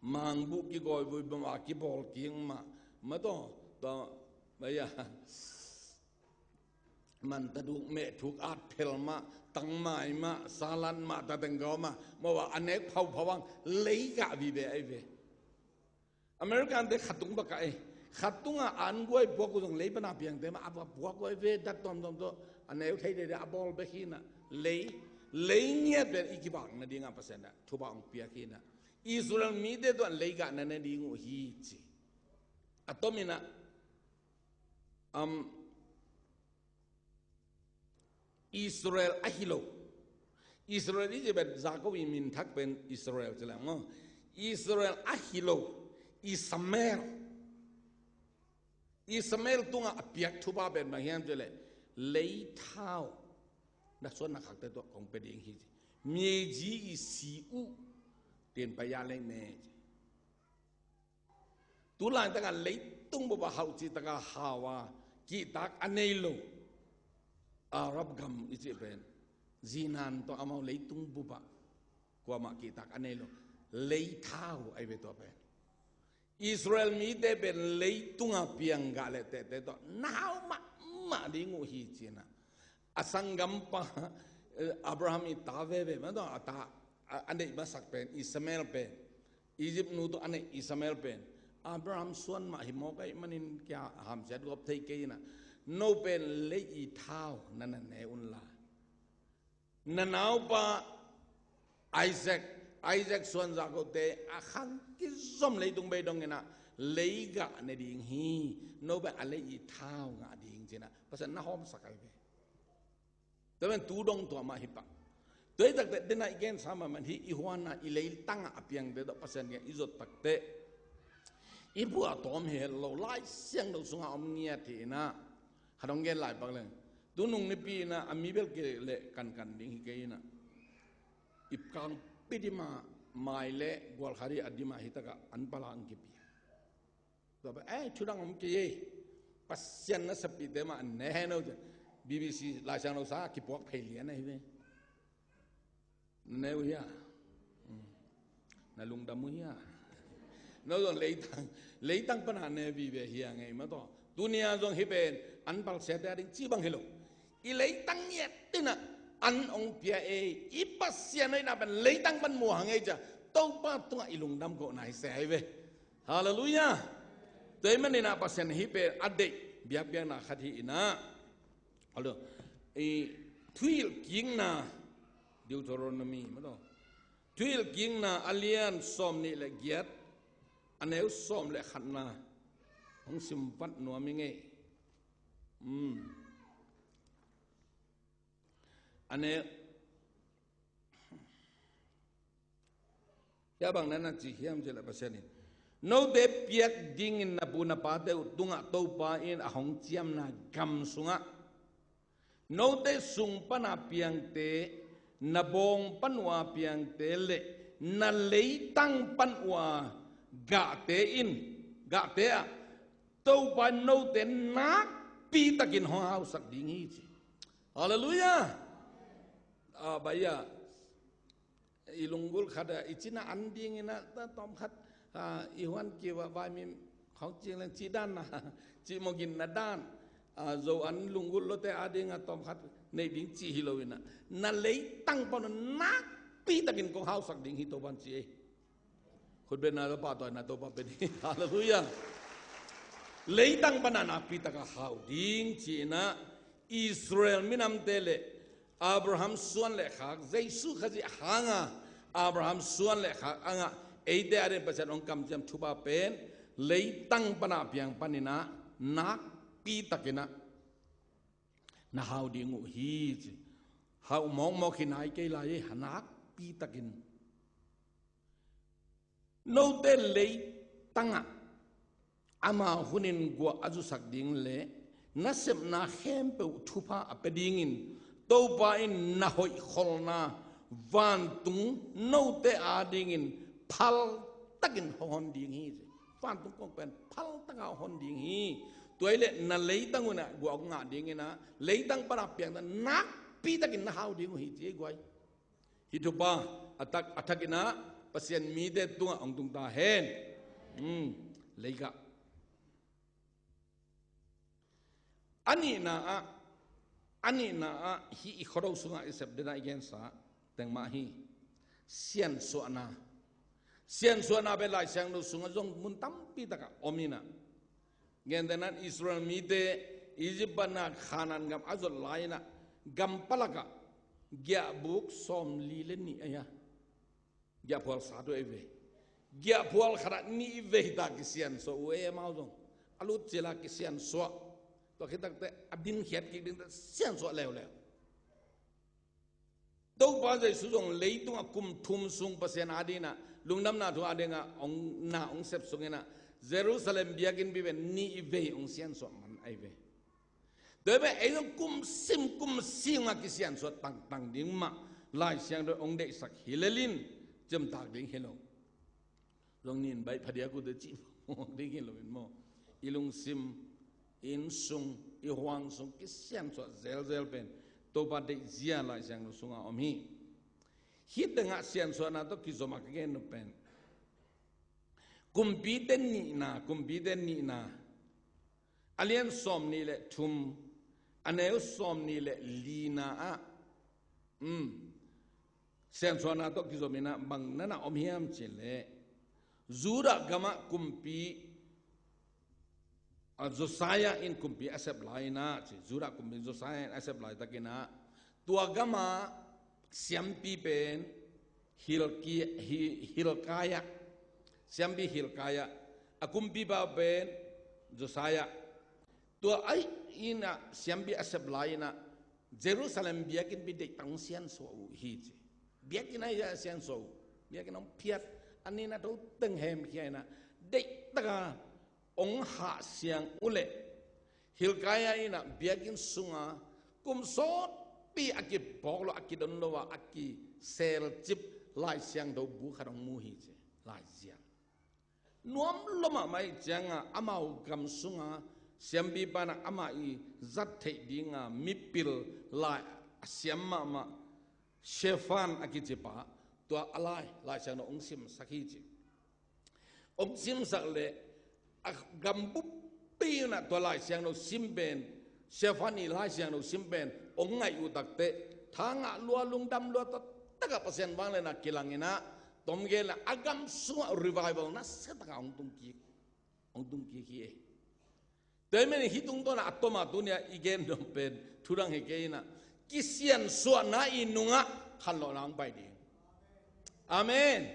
mangbuh kigawi vui bawm a kibawl kik mah, mah tawh, tawh, maya, mantaduk mehthuk at phel mah, tangmai mah, salat mah, tatenggaw mah, mawh a nek phauphau ang leigah vive ahi ve. American te khatung baka ei. Khatunga an guai puak uh zong lei pana piangte mah a puak guai ve dat tuamtuam tawh a neu thei dede a bawl bek hinah lei, lei ngiat pen i kibak nadinga Pasian ah thupha hong piak hinah. Israel mite tuan leigah na ne ding uh hi ci. A tominah, um, Israel ahi lo. Israel i ci pen Jacob i minthak pen Israel ci leng maw. Israel ahi lo. Ishmael. Ishmael tunga a piak thupha pen bang hiam ci leh leithau. Na suan na khakte tuah kong pia ding hi ci. Myeji i si uh tin paya leng me ci. Tulaitaka leitung bupa hauh cihtaka hau a kihtak a nei lo Arab gam i cih pen zinan tawh amau leitung bupa kuamah kihtak a nei lo. Leithau ahi ve tua pen. Israel mite pen leitunga pianggah le tehte tawh na hau mahmah ding uh hi cinah a sanggampa, eh, Abraham i ta veve mah tawh a ta a, a neih masak pen Ishmael pen Egypt nu tawh a neih Ishmael pen Abraham suan mah hi mawk ahih manin kia hamsiat gawp thei kei inah no pen lei i thau na na ne unla na naupa Isaac, Isaac suan zah kote a khang kizom leitung bei dong inah leigah ne ding hi. No pen a lei i thau ngah ding cinah Pasian na hawmsak ahi ve. Tua pen tu dong tua mah hi pah. Tua hi takte dena i gensa mahmah hi i huanna i leitanga a piangte tawh Pasian kiang i zot takte i buah tawm hi het lo Lai Siangtho sunga om ngiat hi inah. Khat hong gen lai pak leng tunung nipi inah a mi bel kei le kankan ding hi kei inah i kangpi dima mai le gualkhari a dima hi taka an pala ang kipi. Tua pen, eh, thudang om kei ei. Pasian na sapite mah an ne he no. B B C Lai Siangtho sa kipuak phei lian ahi ve. Na ne uh hia? Hmm. Na lungdam uh hia? No zong leitang, leitang pana ne vive hia ngei mah tawh. Tunia zong hi pen an palsiate a ding ci bang hi lo. I leitang ngiat inah an ong pia ei i Pasian hoihna pen leitang pan muang ei cia Topa tungah i lungdam kohna hi se ahi ve. Halleluiah. Tua ahih maninah Pasian hih pen a deih biakpiakna khat hi inah. Hallo. I thuhilh kikna Deuteronomy mah tawh. Thuhilh kikna a lian sawm nih le giat a neu sawm le khatna hong simvat nuam i ngei. Um. A neu, Hia bang na na ci hiam cih leh Pasian in, note piak dingin na pu na pate uh tungah Topa in a hong ciamna gam sungah note sung pana piangte, na bawng pan uh a piangte le na leitang pan uh a gahte in, gahte ah Topa in note nakpitakin hong hausak ding hi ci. Halleluiah. Ah, baia i lunggulh khat ah i cina an dingin ah, ta tawm khat, ah, i huan kiu ah vaimim khawng cing leng cih dan na, cih mawgin na dan, ah, zo an lunggulh lote a ding ah tawm khat nei ding cih hi lo in ah, na leitang pan uh nakpitakin kong hausak ding hi Topa in ci ei. Khutbetna le pahtawina Topa pen hi. Halleluiah. Leitang pan ah nakpitaka hau ding ci in ah Israel minamte le Abraham suan le khak, Jesu Khazih hanga Abraham suan le khak a ngah eite a ding Pasian hong kamciam thupha pen leitang pan ah piang panin ah nakpitakin ah na hau ding uh hi ci. Hau mawkmawk hi nai kei lai ei, ha nakpitakin. Note leitangah ama hunin guah a zusak ding le nasepna khempeuh thupha a pia dingin Topa in na hoihkholhna vantung note a dingin phaltakin hong hon ding hi ci. Vantung kong pen phaltaka hong hon ding hi. Tua hi leh na leitang un ah guah hong ngah dingin ah leitang pan ah piangta nakpitakin na hau ding uh hi ci ei guai. Hih thupha a tak, a thakin ah Pasian mite tungah hong tung ta hen. Hmm, leikah. A nihna ah, a nihna ah hih i Khuado sungah i sep den ah i gensa teng mah hi. Siansuahna. Siansuahna pen Lai Siangtho sungah zong mun tampi takah om in ah. Gentehna in Israel mite Egypt pan ah Kanaan gam a zot lai in ah gam palakah giahbuk sawmli le nih a hia, giahphual sat uh ei ve. Giahphual khatah nih vei ta kisiansuah uh ei amau zong. A lut cila kisiansuah. Tua khit takteh a dinkhiat kik dingte siansuah leuleu. Topa Jesu zong leitungah kum thum sung Pasian a dingin ah, lungdamna thu a dingin ah hong, na hong sep sungin ah Jerusalem biakinnpi pen nih vei hong siansuah man ahi ve. Tua hi pen ei zong kum sim kum sungah kisiansuah tangtang ding mah Lai Siangtho hong deihsak hi lel in ciamtak ding hi lo. Zong nin baih phadiak uh teh cih mawk ding hi lo in maw. I lungsim, i innsung, i huangsung kisiansuah zelzel pen Topa deihzia Lai Siangtho sungah om hi. Hih tengah siansuahna tawh kizom a ka gen uh pen kumpite nihna, kumpite nihna a lian sawmnih le thum, a neu sawmnih le lina ah, um, siansuahna tawh kizom in ah bang na na om hiam cih leh Judah gamah kumpi, ah, Josiah in kumpi a sep lai in ah ci, Judah kumpi Josiah in a sep laitakin ah tua gamah siampi pen Hilki-, Hi-, Hilkiah, siampi Hilkiah, a kumpipa pen Josiah. Tua ahi in ah siampi a sep lai in ah Jerusalem biakinnpi deihtak hong siansuah uh hi ci. Biakinn ahi a siansuah uh. Biakinn hong phiat, a nihna tho teng hemkhia in ah deihtaka hong hahsiang uh leh Hilkiah in ah biakinn sunga kum sawtpi a kiphawk lo, a kidon lo a, a kiselcip Lai Siangtho bu khat hong mu hi ci. Laizia nuam lua mahmah ahih cianga amau gam sunga siampipa in ah amah i zat theih dinga mipil lai a siam mahmah Shaphan a kicipa, tua a lai, Lai Siangtho hong simsak hi ci. Hong simsak leh a gam buppi in ah tua Lai Siangtho sim pen, Shaphan i Lai Siangtho sim pen hong ngaih uh takteh tha ngah lua, lungdam lua, tua takah Pasian vangliatna kilang in ah, tom gen a, a gam sungah revival nasia takah hong tung kik, hong tung kik hi ei. Tua ahih manin hih tungtawn ah a tom a tuni-a i gen dong pen thu dang hi kei in ah, kisiansuahna i nungah khanlawhna hong pai ding. Amen.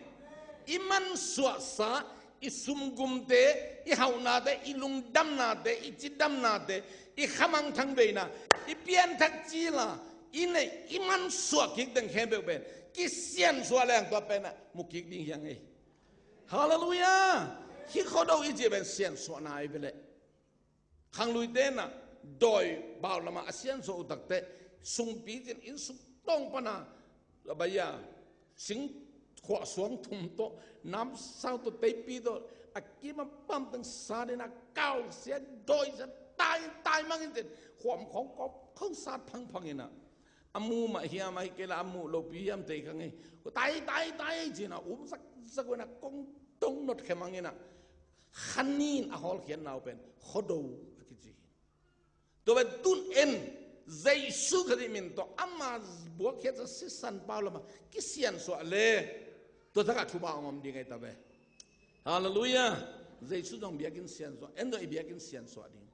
I mansuahsa, i sumgumte, i hauhnate, i lungdamnate, i cidamnate, i khamangthang veina, i pianthak cila i neih, i mansuah kik teng khempeuh pen kisiansuah leng tua pen ah mu kik ding hi hang ei. Halleluiah. Hih khuado i cih pen siansuahna i ve leh. Khangluite in ah dawi bau lamah a siansuah uh takteh sungpi cin inn sung tawng pana a bai a sing khuah suang thum tawh namsau tawh teipi tawh a kim a pamteng sat in ah kausia dawisia tai tai mangin cin khuam khawng kawp khawng sat phangphang in ah a mu mah hiam ahi kei la a muh lopi hiam tei kha ngei. Tai tai tai cin ah um zakzak uh in ah kong dong notkhia mang in ah khanin a hawlkhiatna uh pen khuado a kici hi. Tua pen tun en Jesu Khazih min tawh ama buakkhiatsa sisan pau lamah kisiansuah le tua takah thupha hong om ding ahi ta ve. Halleluiah. Jesu zong biakinn siansuah, en zong i biakinn siansuah ding.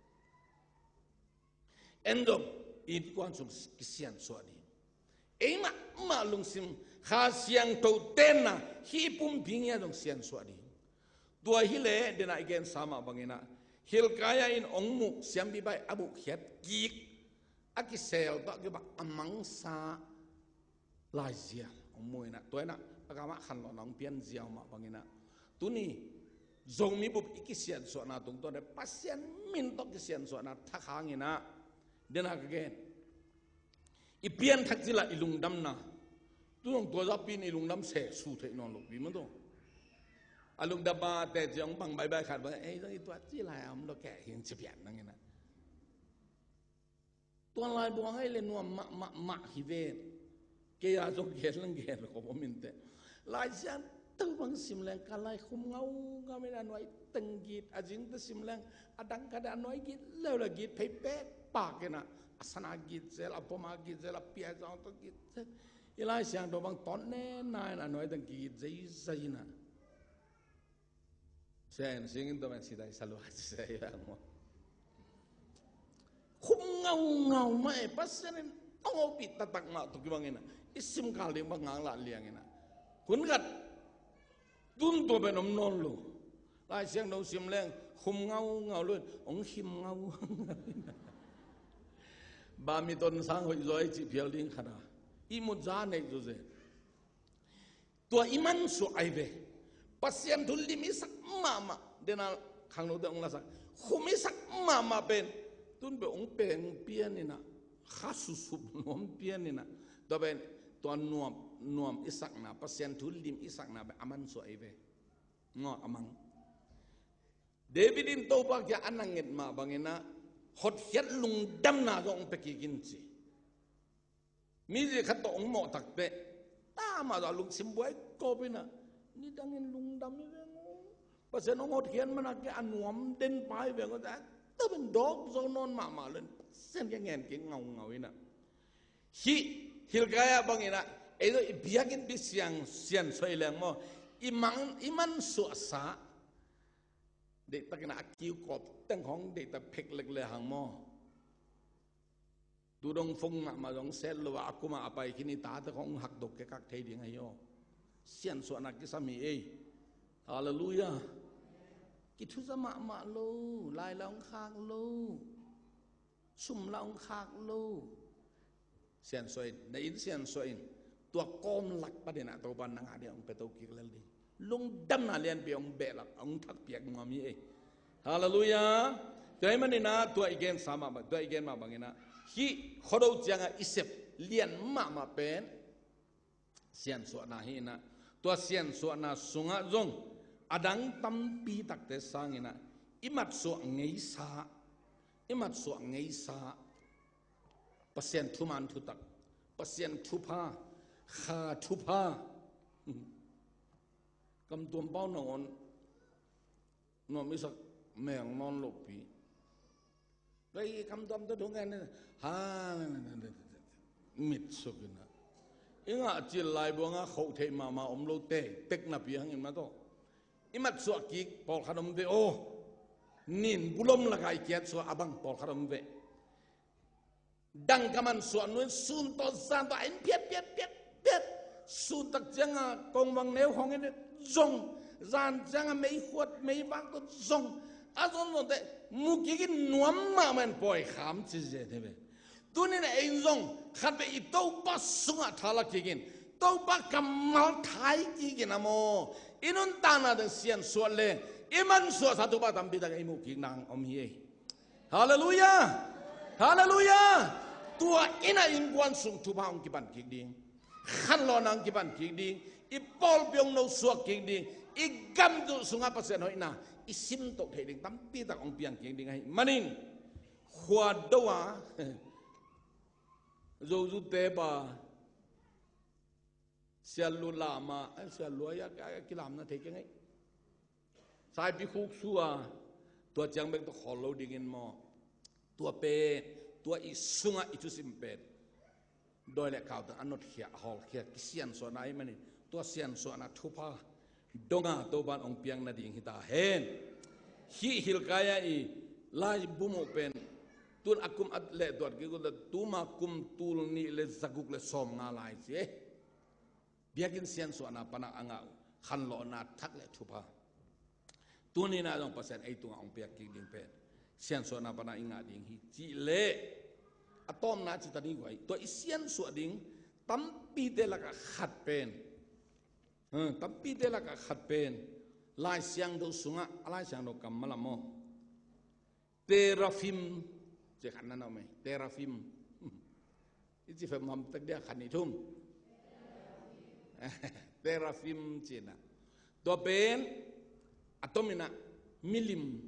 En zong i innkuan sung kisiansuah ding. Eimah mah lungsim Kha Siangtho tenna hih pumpi ngia zong siansuah ding. Tua hileh denah i gensa mah bangin ah Hilkiah in hong muh siampi bai a buhkhiat kik a kisel tawh a kibang a mangsa laizia hong mu in ah tua in ah a kamah khanlawhna hong pian ziau mah bangin ah tuni Zomi bup i kisiansuahna tungtawn le Pasian min tawh kisiansuahna thak hangin ah denah ka gen i pianthak cil ah i lungdamna tu zong tua zapi in i lungdam sesu theih nawn lopi mah tawh a lungdam a teci hong bang baibai khat bang ei zong i tua ci lai a om lo keh hin ci pian nangin ah. Tuan lai buang ai le nuam mah mah mah hi ven. Kei a zong gen lang gen ko bo minte. Lai Siangtho bang sim leng ka lai khum ngau ngau min a nuai teng git a zing te sim leng a dang ka da a nuai git leu la git phei pek pak in ah a sana git zel a poma git zel a pia zong to git zel. I Lai Siangtho bang ton ne nai in a nuai teng git zei zei in ah. Sen singin tua men sitai salua sei bang mo. Khum ngau ngau mah e Pasian in ong opih taktak mah tuk i bangin ah i sim kal ding bang ngang lah liangin ah hun khat tun tua pen om nawn lo. Lai Siangtho sim leng khum ngau ngau lo in ong khim ngau ngau in ah. Ba mi ton sang hoih zaw i cih phial ding khat a i mut za neih zaw zen. Tua i mansuah ahi ve. Pasian thu lim i sak mahmah dena khangnote hong lasak khum i sak mahmah pen tun pe hong peng pian in ah kha susup nuam pian in ah tua pen tua nuam nuam i sakna Pasian thu lim i sakna pen a mansuah ahi ve. Ngaw a mang. David in Topa kia a nanget mah bangin ah hotkhiat lungdamna zong hong pia kik in ci. Mi zi khat tawh hong mawh takteh ta mah tawh a lungsim buai kawp in ah nidangin lungdam hi veng uh. Pasian hong hotkhiat mana kia a nuam den pa hi veng uh. Ta pen dawk zo nawn mahmah lo in Pasian kia ngen kik ngaungau in ah hih Hilkiah bangin ah ei tawh i biakinn pi siang sian soi leng maw i mang i mansuahsa deihtakin ah a kiu kawp teng hong deihtak phek lek le hang maw. Tu dong fong mahmah zong set lo a a kumah a pai khin i tate khong hakdok kekak thei ding ahi aw. Siansuahna kisam hi ei. Halleluiah. Kithuza mahmah lo lai la hong khak lo sum la hong khak lo. Siansuah in na inn siansuah in tua kawm lak panin ah Topa nang a ding hong pia to kik lel ding. Lungdamna lianpi hong behlap hong thakpiak nuam hi ei. Halleluiah. Tua hi manin ah tua i gen sa mah bang tua i gen mah bangin ah hih khuado ciangah i sep lian mahmah pen siansuahna hi in ah tua siansuahna sungah zong a dang tampi takte sangin ah i matsuah ngeisa i matsuah ngeisa Pasian thuman thutak Pasian thupha kha thupha kamtuam pau nangawn nuam i sak meng nawn lopi. Gai kamtuam tawh thu ngen ha mit suk in ah i ngah cil lai buangah khoh theih mahmah om lo tei tek napi hangin mah tawh i matsuah kik pawlkhat om ve aw. Nin bulom laka i kiatsuah a bang pawlkhat om ve. Dangka mansuah nuin sun tawh zan tawh a in phiat phiat phiat phiat. Sun tak cianga kongvang neu hong in zong zan cianga meikhuat meivak tawh zong a zon zonte mu kikin nuam mahmah in pawi kham ci zen hi ve. Tunin a in zong khat ve i Topa sungah thala kikin Topa kammal thai kik in a maw, i nuntakna teng siansuah leng i mansuahsa thupha tampi tak i muh kik nang om hi. Halleluiah. Halleluiah. Tua in a innkuan sung thupha hong kipan kik ding, khanlawhna hong kipan kik ding, i pawlpi hong nosuak kik ding, i gam tuh sungah Pasian hoihna i simtoh theih ding tampi tak hong piang kik ding ahih manin, khua do a, Zozute pa Siallu lam ah, eh, Siallu ah, a, a kilamna thei keng ei. Saipi khuk sua, tua ciang bek tawh khawl lo dingin maw. Tua pen, tua i sungah i thusim pen dawi le kau teng a notkhia, a hawlkhia, kisiansuahna ahih manin, tua siansuahna thupha dong a Topan hong piak nading hi ta hen. Hih Hilkiah i laibu muh pen, tun a kum a leh tuat kik uh leh, tuma kum tul nih le zaguk le sawmnga lai ci e. Biakinn siansuahna pan a ngah uh khanlawhna thak le thupha, tuni-in ah zong Pasian ei tungah hong piak kik ding pen siansuahna pan a i ngah ding hi cih leh, a tawpna ci ta ni guai, tua i siansuah ding tampite lakah khat pen, hmm, tampite lakah khat pen Lai Siangtho sungah, a Lai Siangtho kammal ah maw, Teraphim, ci khat na na om ei, Teraphim. I ci fem ham tek dia, khat nih thum. Teraphim ci-in ah, tua pen a tomin ah milim,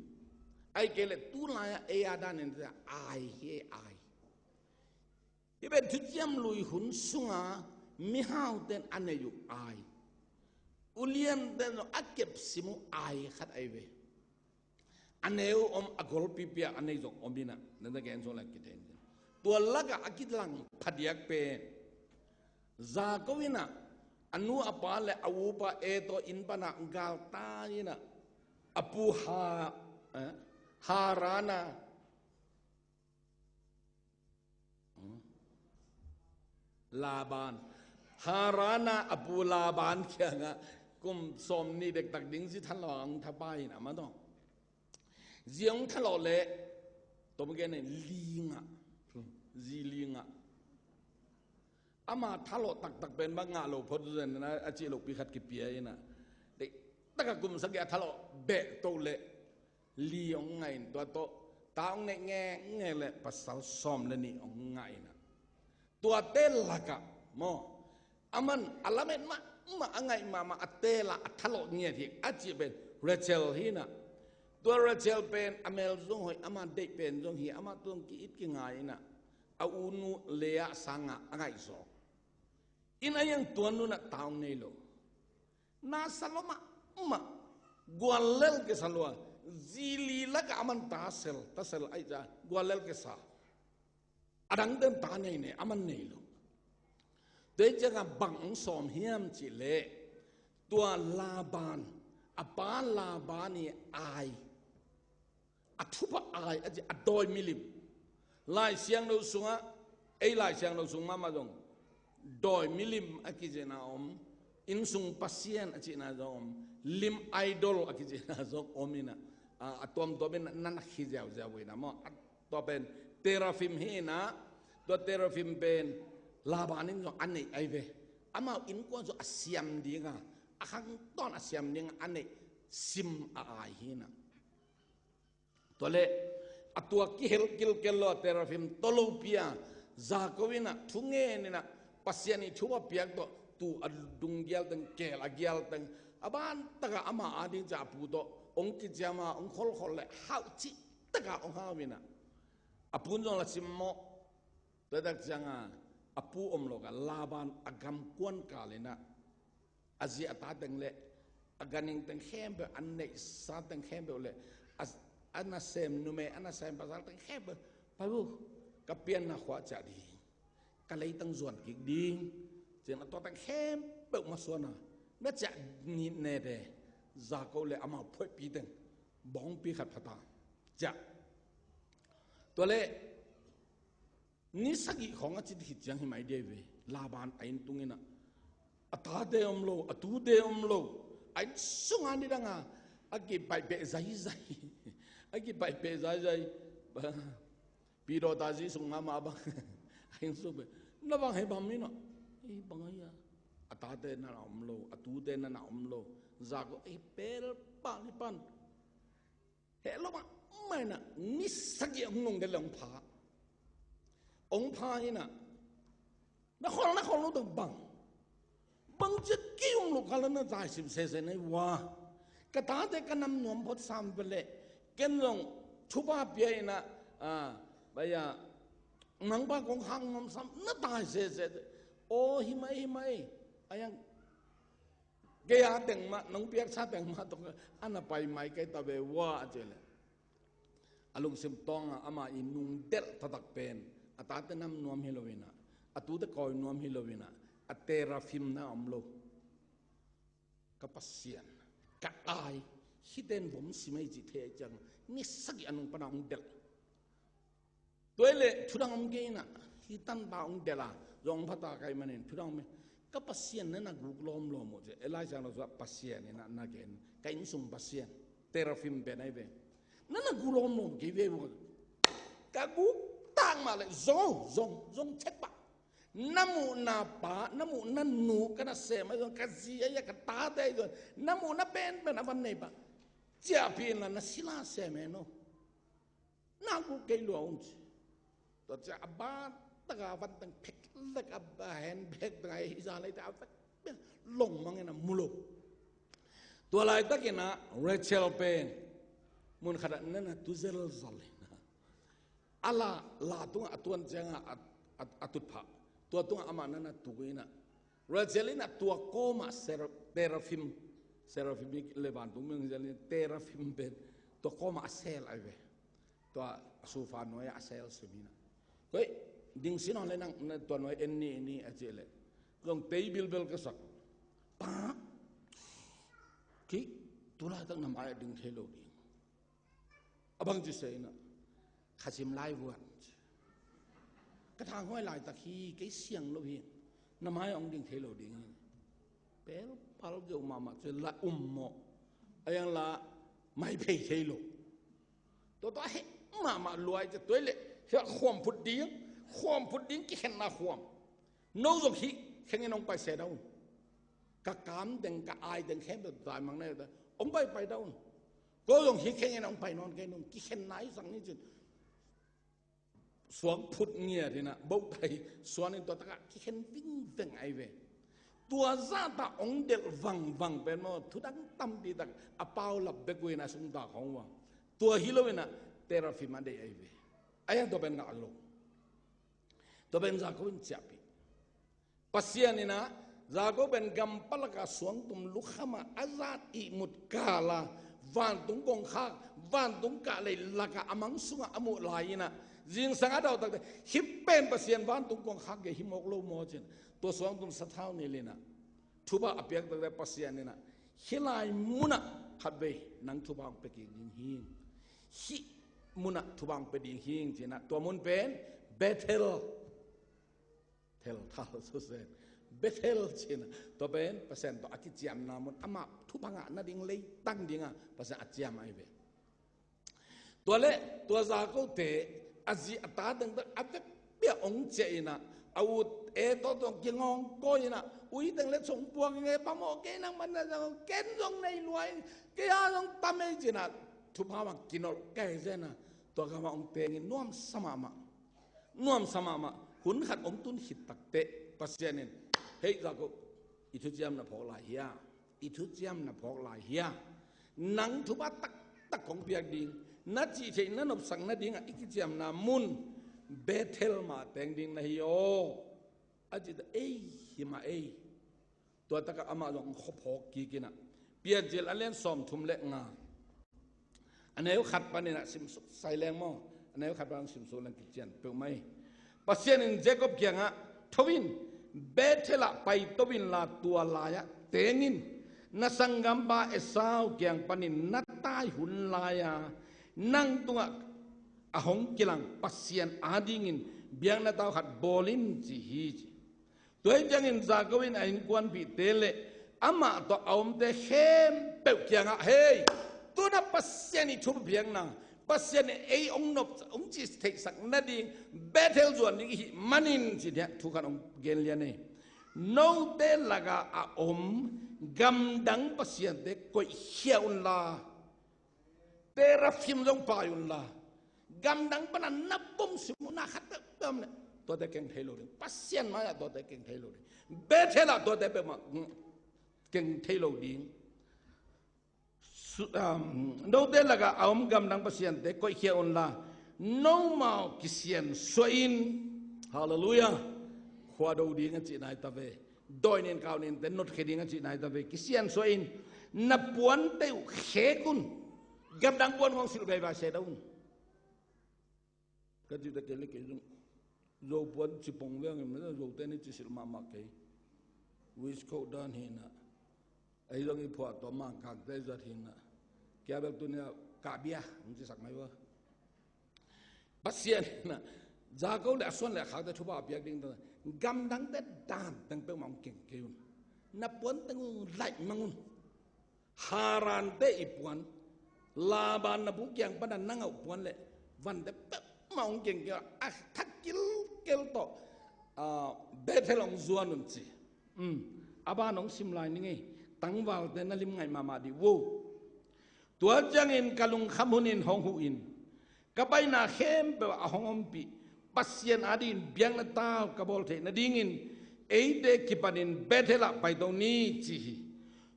ahih kei leh tulai-ah ei a danin ai hi, ai. Hih pen thuciam lui hun sunga mihaute in a nei uh ai, uliante in zong a kepsim uh ai khat ahi ve. A neu om, a golpipi a a nei zong om in ah, na na gen sung le kithei in. Tua lakah a kilang phadiak pen, Jakob in ah a nu a pa le a upa Esau inn pan ah galtai in ah, a pu Ha, eh, Haran ah, Laban. Haran ah a pu Laban kiangah kum sawmnih dektak ding zi thalawh a hong thapai in ah, amah tawh zi hong thalawh leh, tom gen in, li ngah. Zi li ngah. Ama thalawh taktak pen bang ngah lo phot zen in ah, a cih lohpi khat kipia in ah, deihtak a kum sagih a thalawh beh toh leh li hong ngah in, tua tawh ta hong neih ngekngek leh pasal sawm le nih hong ngah in ah, tuate lakah maw, aman a lamet mahmah, a ngaih mahmah, a teel a, a thalawh ngiat hi a cih pen Rachel hi in ah. Tua Rachel pen a mel zong hoih, ama deih pen zong hi, amah tawh zong ki-it kingai in ah, a unu Leah sangah a ngaihsut in ah, a iang tuan un ah ta hong nei lo. Na sa lua mahmah, guallel kisa lua. Zi li lakah aman ta sel, ta sel ahih ciang guallel kisa. A dangte in ta nei nei, aman nei lo. Tua ahih ciangah bang hong sawm hiam cih leh, tua Laban, a pa Laban i ai, a thupha ai a ci, a dawi milim. Lai Siangtho sungah, ei Lai Siangtho sung mahmah zong dawi milim a kicihna om, innsung pasian a cihna zong om, lim idol a kicihna zong om in ah, a, a tuamtuam in ah na na khi ziauziau uh in ah maw. A, tua pen Teraphim hi in ah, tua Teraphim pen Laban in zong a neih ahi ve. Amau innkuan zong a siam ding a, a khangtawn a siam ding a, a neih sim a ai hi in ah. Tua leh a tua kihel kilkel lo a Teraphim tawh lopi a, Jakob in ah thungen in ah, Pasian i thupha piak tawh, tuu a dung gial teng, keel a gial teng, a ban takah ama ading ciang a pu tawh hong kiciam a, hong kholkhol leh hauh cih takah hong hau in ah, a pu in zong la sim mawh. Tua tak ciangah a pu om lo kah Laban a gamkuan kal in ah, a zi a ta teng leh a ganhing teng khempeuh, a neihsa teng khempeuh leh a, a nasem numei, a nasem pasal teng khempeuh, "Pai uh, ka pianna khua ciah ding, ka leitang zuan kik ding," ci-in a tua teng khempeuh masuan a, na ciah ni nete, Jakob leh amau phuaipi teng bawngpi khat pha ta, ciah. Tua leh ni sagih khawng a cit khit ciang hi mai dei ve. Laban a inn tung in ah, a tate om lo, a tute om lo, a inn sungah nidang a, a kipaipeh zaizai, a kipaipeh zaizai. Pi dawta zi sung mahmah bang a inn sung pen, "Na bang hei bang mi na?" "Ei bang a hia, tate na na om lo, a tute na na om lo. Jakob ei pelpal hi pan. Heh lo mahmah inah ni sagih hong nungdelh leh hong pha. Hong pha inah na khol na khol lo dong bang. Bangci kei hong lo kal na taisim sese na hi ua. Ka tate ka nam nuam phot sam veleh ken zong thupha pia inah, a, baya, nangpa kong khak nuam sam na tai sese. Aw, hi mai, hi mai. A yang kei a teng mah, nong piaksa teng mah tawh a na pai mai kei ta ve ua, a ci leh a lungsim tawngah ama i nungdelh taktak pen a tate nam nuam hi lo inah, a tute kawi nuam hi lo inah, a terafim na om lo. Ka Pasian, ka ai, hihte in vom sim ei cih thei ciang ni sagih a nung pana hong delh. Tua hi leh thudang om kei inah, hih tanta hong delh a, zong phata kai manin thudang om kei. Ka Pasian na na guk lawmlawm uh ci. Elijah lo zua Pasian inah na gen, ka innsung Pasian, terafim pen ahi ve. Na na guk lawmlawm kei ve uh. Ka guk tak mah leh zong, zong, zong cek pah. Na muhna pa, na muhna nu ka na sem ahi zong, ka zi ahi a, ka tate ahi zong, na muhna penpen a van nei pah. Ciahpih inla na sila sem hen aw. Na guk kei lua un ci. Tua ciah a ban taka van teng phek lek a, a hen phek teng a hi za lei ta a vek. Longmang inah mu lo. Tua laitak inah Rachel pen mun khatah na na tu zelzal inah, a la, la tungah a tuan ciangah a, a, a tutphah. Tua tungah amah na na tu inah Rachel inah tua kawmah ser-, terafim, serafim le vantung meng zel inah terafim pen tua kawmah a sel ahi ve. Tua a sufa nuai-ah a sel sim inah, koi, ding sin hong le nang, na tua nuai en ni, en ni a cih leh zong tei bilbel ka sak. Pa, kei tu laitak na mai-ah ding thei lo ding. A bangci se inah, kha sim lai vuan. Ka thanghuai laitak hi, kei siang lo hi. Na mai-ah hong ding thei lo ding hi. Pelpal geuh mahmah ci la um mawh. A yang la mai phei thei lo. Tua tua heh mahmah luai ci, tua hi leh hia khuam phut ding, khuam phut ding, kikhenna khuam. No zong hih khengin hong pai se dah un. Ka kam deng, ka ai deng khempeuh taimang na hi ta, hong pai pai dah un. Ko zong hih khengin hong pai nawn kei nung, kikhenna hi sang ni cin. Suang phut ngiat inah bohtai suan in tua takah kikhen vingveng ahi ve. Tua zahta hong delh vangvang pen maw, thudang tampi tak a paulap bek uh inah sungta khawng uh a. Tua hi lo inah terafim a deih ahi ve. A yang tua pen ngah lo. Tua pen Jakob in ciahpih. Pasian inah Jakob pen gampalaka suangtum lukhamah a zat ihmut kala vantung kongkhak, vantung kahlei lakah a mang sungah a muh lai inah zingsang a dauh takte, hih pen Pasian vantung kongkhak gei hi mawk lo maw cin. Tua suangtum sathau nil inah thupha a piak takte Pasian inah hih lai munah khatvei nang thupha hong pia kik ding hi. Hih munah thupha hong pia ding hi cinah tua mun pen Bethel. Thel thal susen. Bethel cina. Tua pen Pasian tawh a kiciamna mun, amah thupha ngah nading leitang dinga Pasian a ciam ahi ve. Tua le tua Jakob te a zi a ta dangdang a vekpi a ong ciah ina, a ut e tawh tawh kingawng kawi ina, ui teng le chong puak nge pamawh kei nang man na zang ken zong nei luai, kei a zong tam ei cina. Thupha mah kinolh kai zena tua gama ong tengin nuamsa mahmah. Nuamsa mahmah. Hun khat ong tun khit takteh Pasian in, "Hei Jakob, i thuciam na phawk lai hia? I thuciam na phawk lai hia? Nang thupha taktak kong piak ding, na cih theih na nopsak nadingah i kiciamna mun Bethel mah teng ding na hi aw," a cih ta, ei, hi mah ei. Tua takah amah zong khuaphawk kik inah, Piancil a lian sawmthum le nga, a neu khat paninah simsuk sai leng maw, a neu khat panin simsuk leng kician peuhmah hi. Pasian in Jakob kiangah, "Tho in, Bethel ah paito inla tua lai-ah teng in, na sanggampa Esau kiang panin na tai hun lai-a nang tungah a hong kilang Pasian adingin biakna tau khat bawl in," ci hi ci. Tua hi ciangin Jakob in a innkuanpihte le amah tawh a omte khempeuh kiangah, "Hei, tuna Pasian i thupha piakna, Pasian in ei ong nop, ong cih theihsak nading Bethel zuan ding i hih manin," ci diah thu khat ong gen lian ei. Note lakah a om gamdang pasiante koihkhia unla, teraphim zong paai unla, gamdang pana na pom sim uh na khat peuhpeuh om leh tuate keng thei lo ding. Pasian mai-ah tuate keng thei lo ding. Bethel ah tuate peuhmah keng thei lo ding. Note lakah a om gamdang pasiante koihkhia unla, nomau kisiansuah in. Halleluiah. Khua do ding a cihna hi ta ve. Dawi nin kau ninte notkhia ding a cihna hi ta ve. Kisiansuah in, na puante uh khek un. Gamdang puan khawng silh veivai se do un. Ka cihte kei le kei zong Zo puan cipong veng in, Zote ni cisilh mahmah kei. Waistcoat dan hinah, ahi zong i phuah tawh Mangkangte zat hinah, kia bel tunia kahbia hong cisak mai ua. Pasian hinah, Jakob le a suan le a khakte thupha a piak ding ta, gamdangte dan teng peuhmah hong keng kei un. Na puan teng uh laih mang un. Harante i puan, Laban na pu kiang pana na ngauh puan le vante peuhmah hong kengkeng a, thak kilkel tawh, ah, Bethel hong zuan un ci. A ban hong sim lai ni ngei. Tangvalte na lim ngaih mahmah dih vo. Tua ciangin ka lungkham hunin hong huh in, ka baina khempeuh a hong ompih Pasian adingin biakna tau ka bawl theih nadingin eite kipanin Bethel ah paito ni ci hi.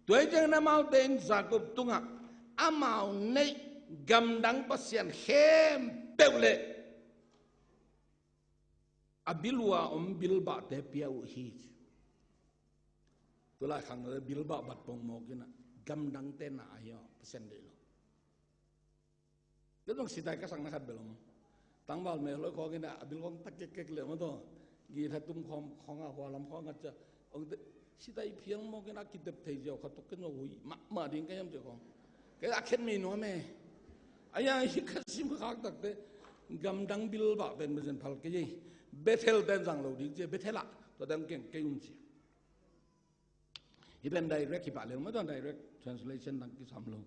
Tua hi ciangin amaute in Jakob tungah amau neih gamdang pasian khempeuh le a bil uh a om bilbahte pia uh hi ci. Tulai khangnote bilbah bat pongmawk inah gamdangte na ahi aw, Pasian deih lo. Tua zong sitai ka sakna khat bel om. Tangval meh loi khawng inah a bil khawng tak kekkek leh maw taw, githa tum khawng khawng a hualam khawng a cia. Ong te sitai phiang mawk inah kitep thei ziau kha tok ken zong hui mahmah ding ka hiam cia khawng. Kei a khen mei nuam e. A yang hi ka sim khak takte gamdang bilbah pen Pasian phal kei ei. Bethel ten zang lo ding cia, Bethel ah tua ten keng kei un cia. Hi pen direct hi pah leng maw, tuan direct translation dang kisam lo.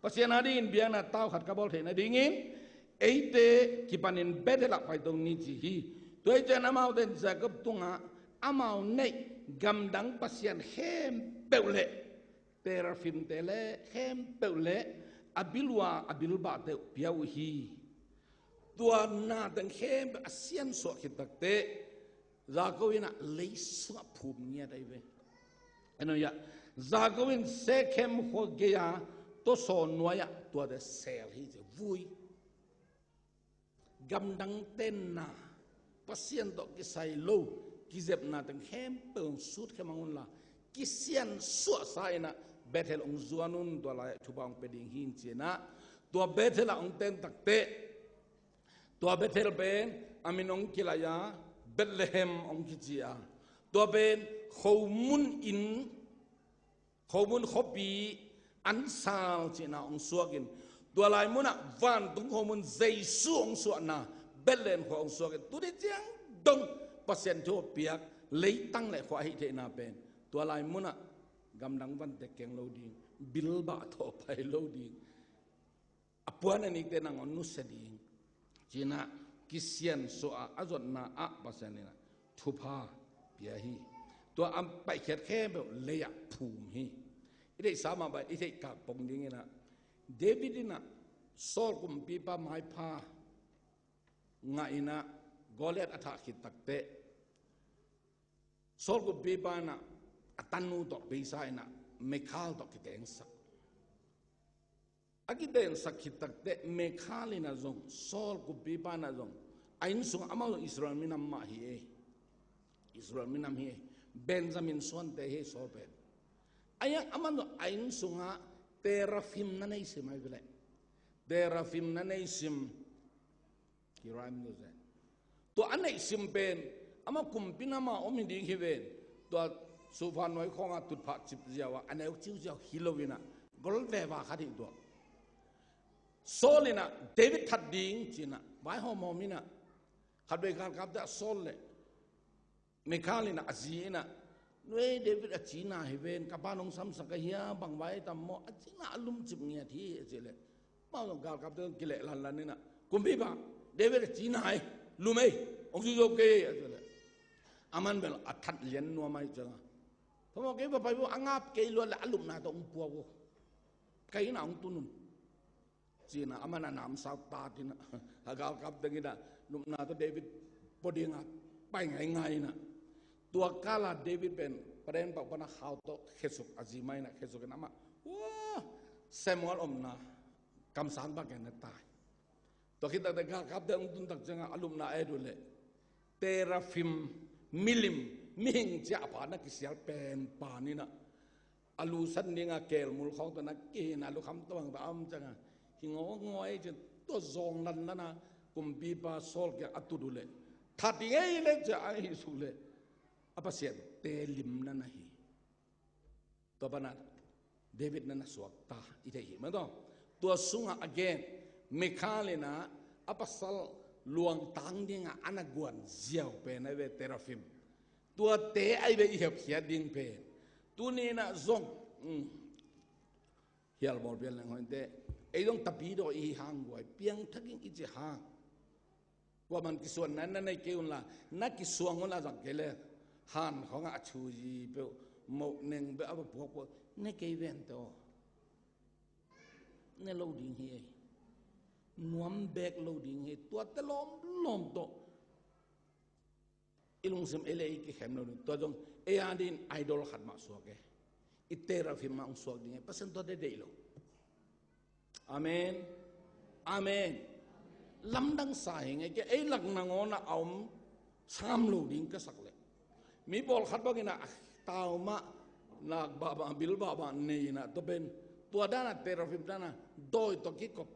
Pasian adingin biakna tau khat ka bawl theih nadingin eite kipanin Bethel ah paito ni ci hi. Tua hi ciangin amaute in Jakob tungah amau neih gamdang pasian khempeuh le teraphimte le khempeuh le a bil uh a a bilbahte uh pia uh hi. Tua na teng khempeuh a siansuah khit takteh Jakob inah lei sungah phum ngiat ahi ve. Eno ya, Jakob in Shekhem khua gei-a tuasaw nuai-ah tuate sel hi ci, vui. Gamdang tenna, Pasian tawh kisai lo kizepna teng khempeuh hong sutkhia mang unla, kisiansuahsa inah Bethel hong zuan un, tua lai-ah thupha hong pia ding hi in ci inah tua Bethel ah hong ten takteh tua Bethel pen a min hong kilaih a, Bethlehem hong kici a, tua pen khomun inn, khomun khuapi, ansal cihna hong suakin, tua lai munah vantung khomun Jesu hong suahna Bethlehem khua hong suakin, tuni ciang dong Pasian thu a piak leitang le khua ahih theihna pen tua lai munah gamdang vante keng lo ding, bilbah tawh pai lo ding, a puan a nikte nangawn nusia ding ci inah kisiansuah a, a zotna ah Pasian inah thupha pia hi. Tua a paikhiat khempeuh lei-ah phum hi. I theihsa mah bang i theih kak pong ding inah David inah Saul kumpipa maipha ngah inah Goliath a thah khit takteh Saul kumpipa inah a tanu tawh beisa inah Mikhal tawh kitengsak. A kitengsak khit takteh Mikhal inah zong Saul kumpipa inah zong a inn sungah amau zong Israel minam mah hi ei. Israel minam hi ei. Benjamin suante hi ei Saul pen. A iang amah zong a inn sungah teraphim na nei sim ahi ve leh. Teraphim na nei sim. Kiraim lo zen. Tua a neih sim pen amah kumpi nama om hi ding hi ven. Tua sufa nuai khawnga tutphah cip ziau a, a neu ciu ziau hi lo inah gol veva khat hi tua. Saul inah David that ding ci inah vaihawm hawm inah khatvei galkapte ah Saul le Mikhal inah a zi inah, "Nuai, David a cina hi ven, ka pa nong samsak ahi a, bang vai tam maw?" A cina a lumcip ngiat hi a cih leh, amau zong galkapte zong kileh lanlan inah, "Kumpipa, David a cina hi, lum ei, hong zui zo kei ei," a cih leh, Aman bel a that lian nuam ahi cianga, phamawh kei, va pai vo, a ngap kei lua le a lupna tawh hong pua vo, ka inn ah hong tun un, ci-in ah aman a namsau tat in ah, a galkap teng in ah lupna tawh David pua dingin ah pai ngaingai in ah, tua kala David pen paden pau pana khau tawh khesuk, a zi mai in ah khesuk in amah, ua, Samuel omna kamsang bang gen na tai. Tua khit takte galkapte hong tun tak ciangah a lupna a et uh leh, teraphim, milim, mihing ciah a pha na kisial pen pan in ah, a lusan dingah kelmul khawng tawh na kihin a lukham tawh bang tawh a om ciangah, hi ngawngawng ei cin, tua zawng lanlan a kumpipa Saul kiang a tut uh leh, that ding ei leh ciah a hih suk leh, a pasian telim na na hi. Tua pana David na na suakta i theih hi mah tawh. Tua sungah a gen, Mikhal in ah a pasal luangtang dingah a na guan ziau pen a ve teraphim. Tuate a ve i hepkhiat ding pen. Tuni in ah zong, um, hial bawl bial neng hoihte, ei zong tapidaw i hi hang guai, piangthak in i ci hang. Kuaman kisuanna na nei kei un la, na kisuang un la zang kei le, han khawngah a chuzi peuh, moh neng peuh a va puakpuak ne kei vente aw. Ne lo ding hi ei. Nuam bek lo ding hi ei. Tuate lawmlawm tawh i lungsim ei le ei kikhem lo ding. Tua zong ei a dingin idol khat mah suak e. I teraphim mah hong suak ding e. Pasian tuate deih lo. Amen. Amen. Lamdang sa hi ngei kei, ei lak nangawn ah a om sam lo ding ka sak leh. Mi pawlkhat bangin ah tau mah, nak bahbah, bil bahbah nei in ah, tua pen, tua dan ah teraphim dan ah dawi tawh kikop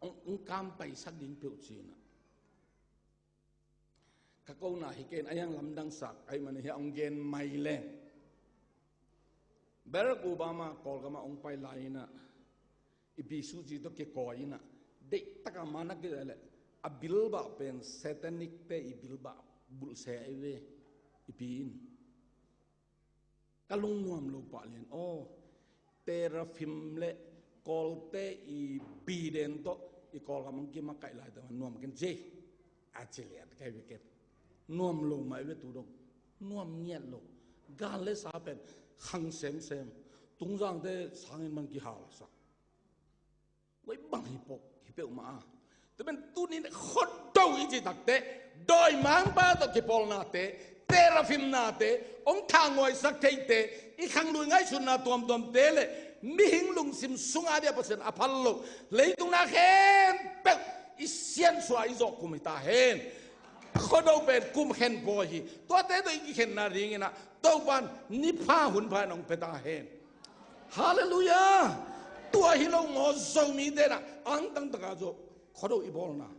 hong, hong kam paisak ding peuh ci-in ah. Ka kona hi kei in a hiang lamdangsak ahih manin hiah hong gen mai leng. Barack Obama Kawlgam ah hong pai lai in ah, i pi Suu Kyi tawh kikawi in ah, deihtak a man a kizai leh, a bilbah pen Satanic te i bilbah bulhse ahi ve, i pi in. Ka lungnuam lo pah lian aw. Teraphim le Kawlte i biden tawh i Kawlgam hong kimakaih laite nuam ken ci. A ci lian kai ve ken. Nuam lo mah i ve tu dong. Nuam ngiat lo. Gal le sa pen khang semsem. Tungzangte sangin bang kihalsak. Koi bang hi pok, hi peuhmah a. Tua pen tuni in Khuado i cih takteh, dawimangpa tawh kipawlnate, teraphimnate, hong thanguaisak theite, i khanglui ngaihsutna tuamtuamte le mihing lungsim sungah dia Pasian a phal lo leitung na khempeuh i siansuah i zawh kum hi ta hen. Khuado pen kum khen pawi hi. Tuate tawh i kikhenna dingin ah Topan ni pha hun pha in hong pia ta hen. Halleluiah. Tua hi lo maw, Zomite in ah angtang taka zaw Khuado i bawlna.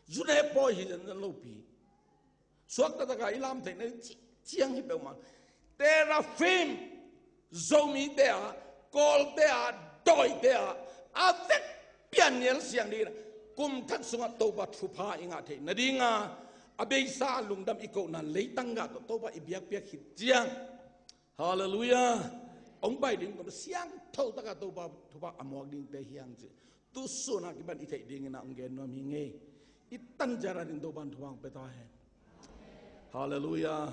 Zune pawi hi zenzen lopi. Suakta taka i lam theihna ci-, ciang hi peuhmah. Teraphim, Zomite a, Kawlte a, dawite a, a vekpi a nial siang dingin ah, kum thak sungah Topa thupha i ngah theih nadinga, a beisa lungdam i kohna leitang gah tawh Topa i biakpiak khit ciang. Halleluiah. Hong pai ding kum siangtho taka Topa thupha a muak dingte hi hang ci. Tusun a kipan i theih dingin ah hong gen nuam hi ngei. I tan ciat a ding Topan thupha hong pia ta hen. Halleluiah.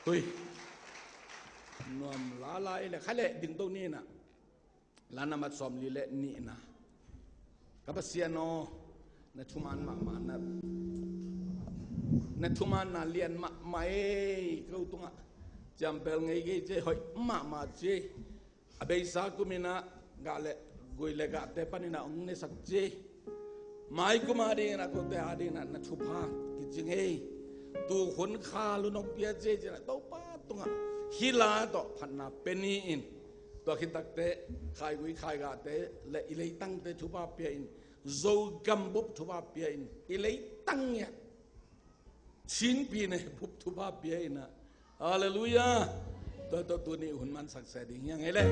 Hui. Nuam lala i le kha le ding to ni na. La nambat sawmli le nihna. Ka Pasian aw, na thuman mahmah na, na thumanna lian mahmah ei, ko tungah ciampel ngei ngei ci, hoih mahmah ci. A beisa kum in ah gah le gui le gahte panin ah hong nesak ci. Mai kum a dingin ah kote a dingin ah na thupha kicing ei. Tu hun kha lunok pia ci ci-in ah Topa tungah hih la tawh phatna pia ni in. Tua khit takteh khaigui khaigahte le i leitangte thupha pia in. Zogam bup thupha pia in. I leitang ngiat Chin pi ne bup thupha pia in ah. Halleluiah. Tua tawh tuni hun mansak se ding hi hang ei le.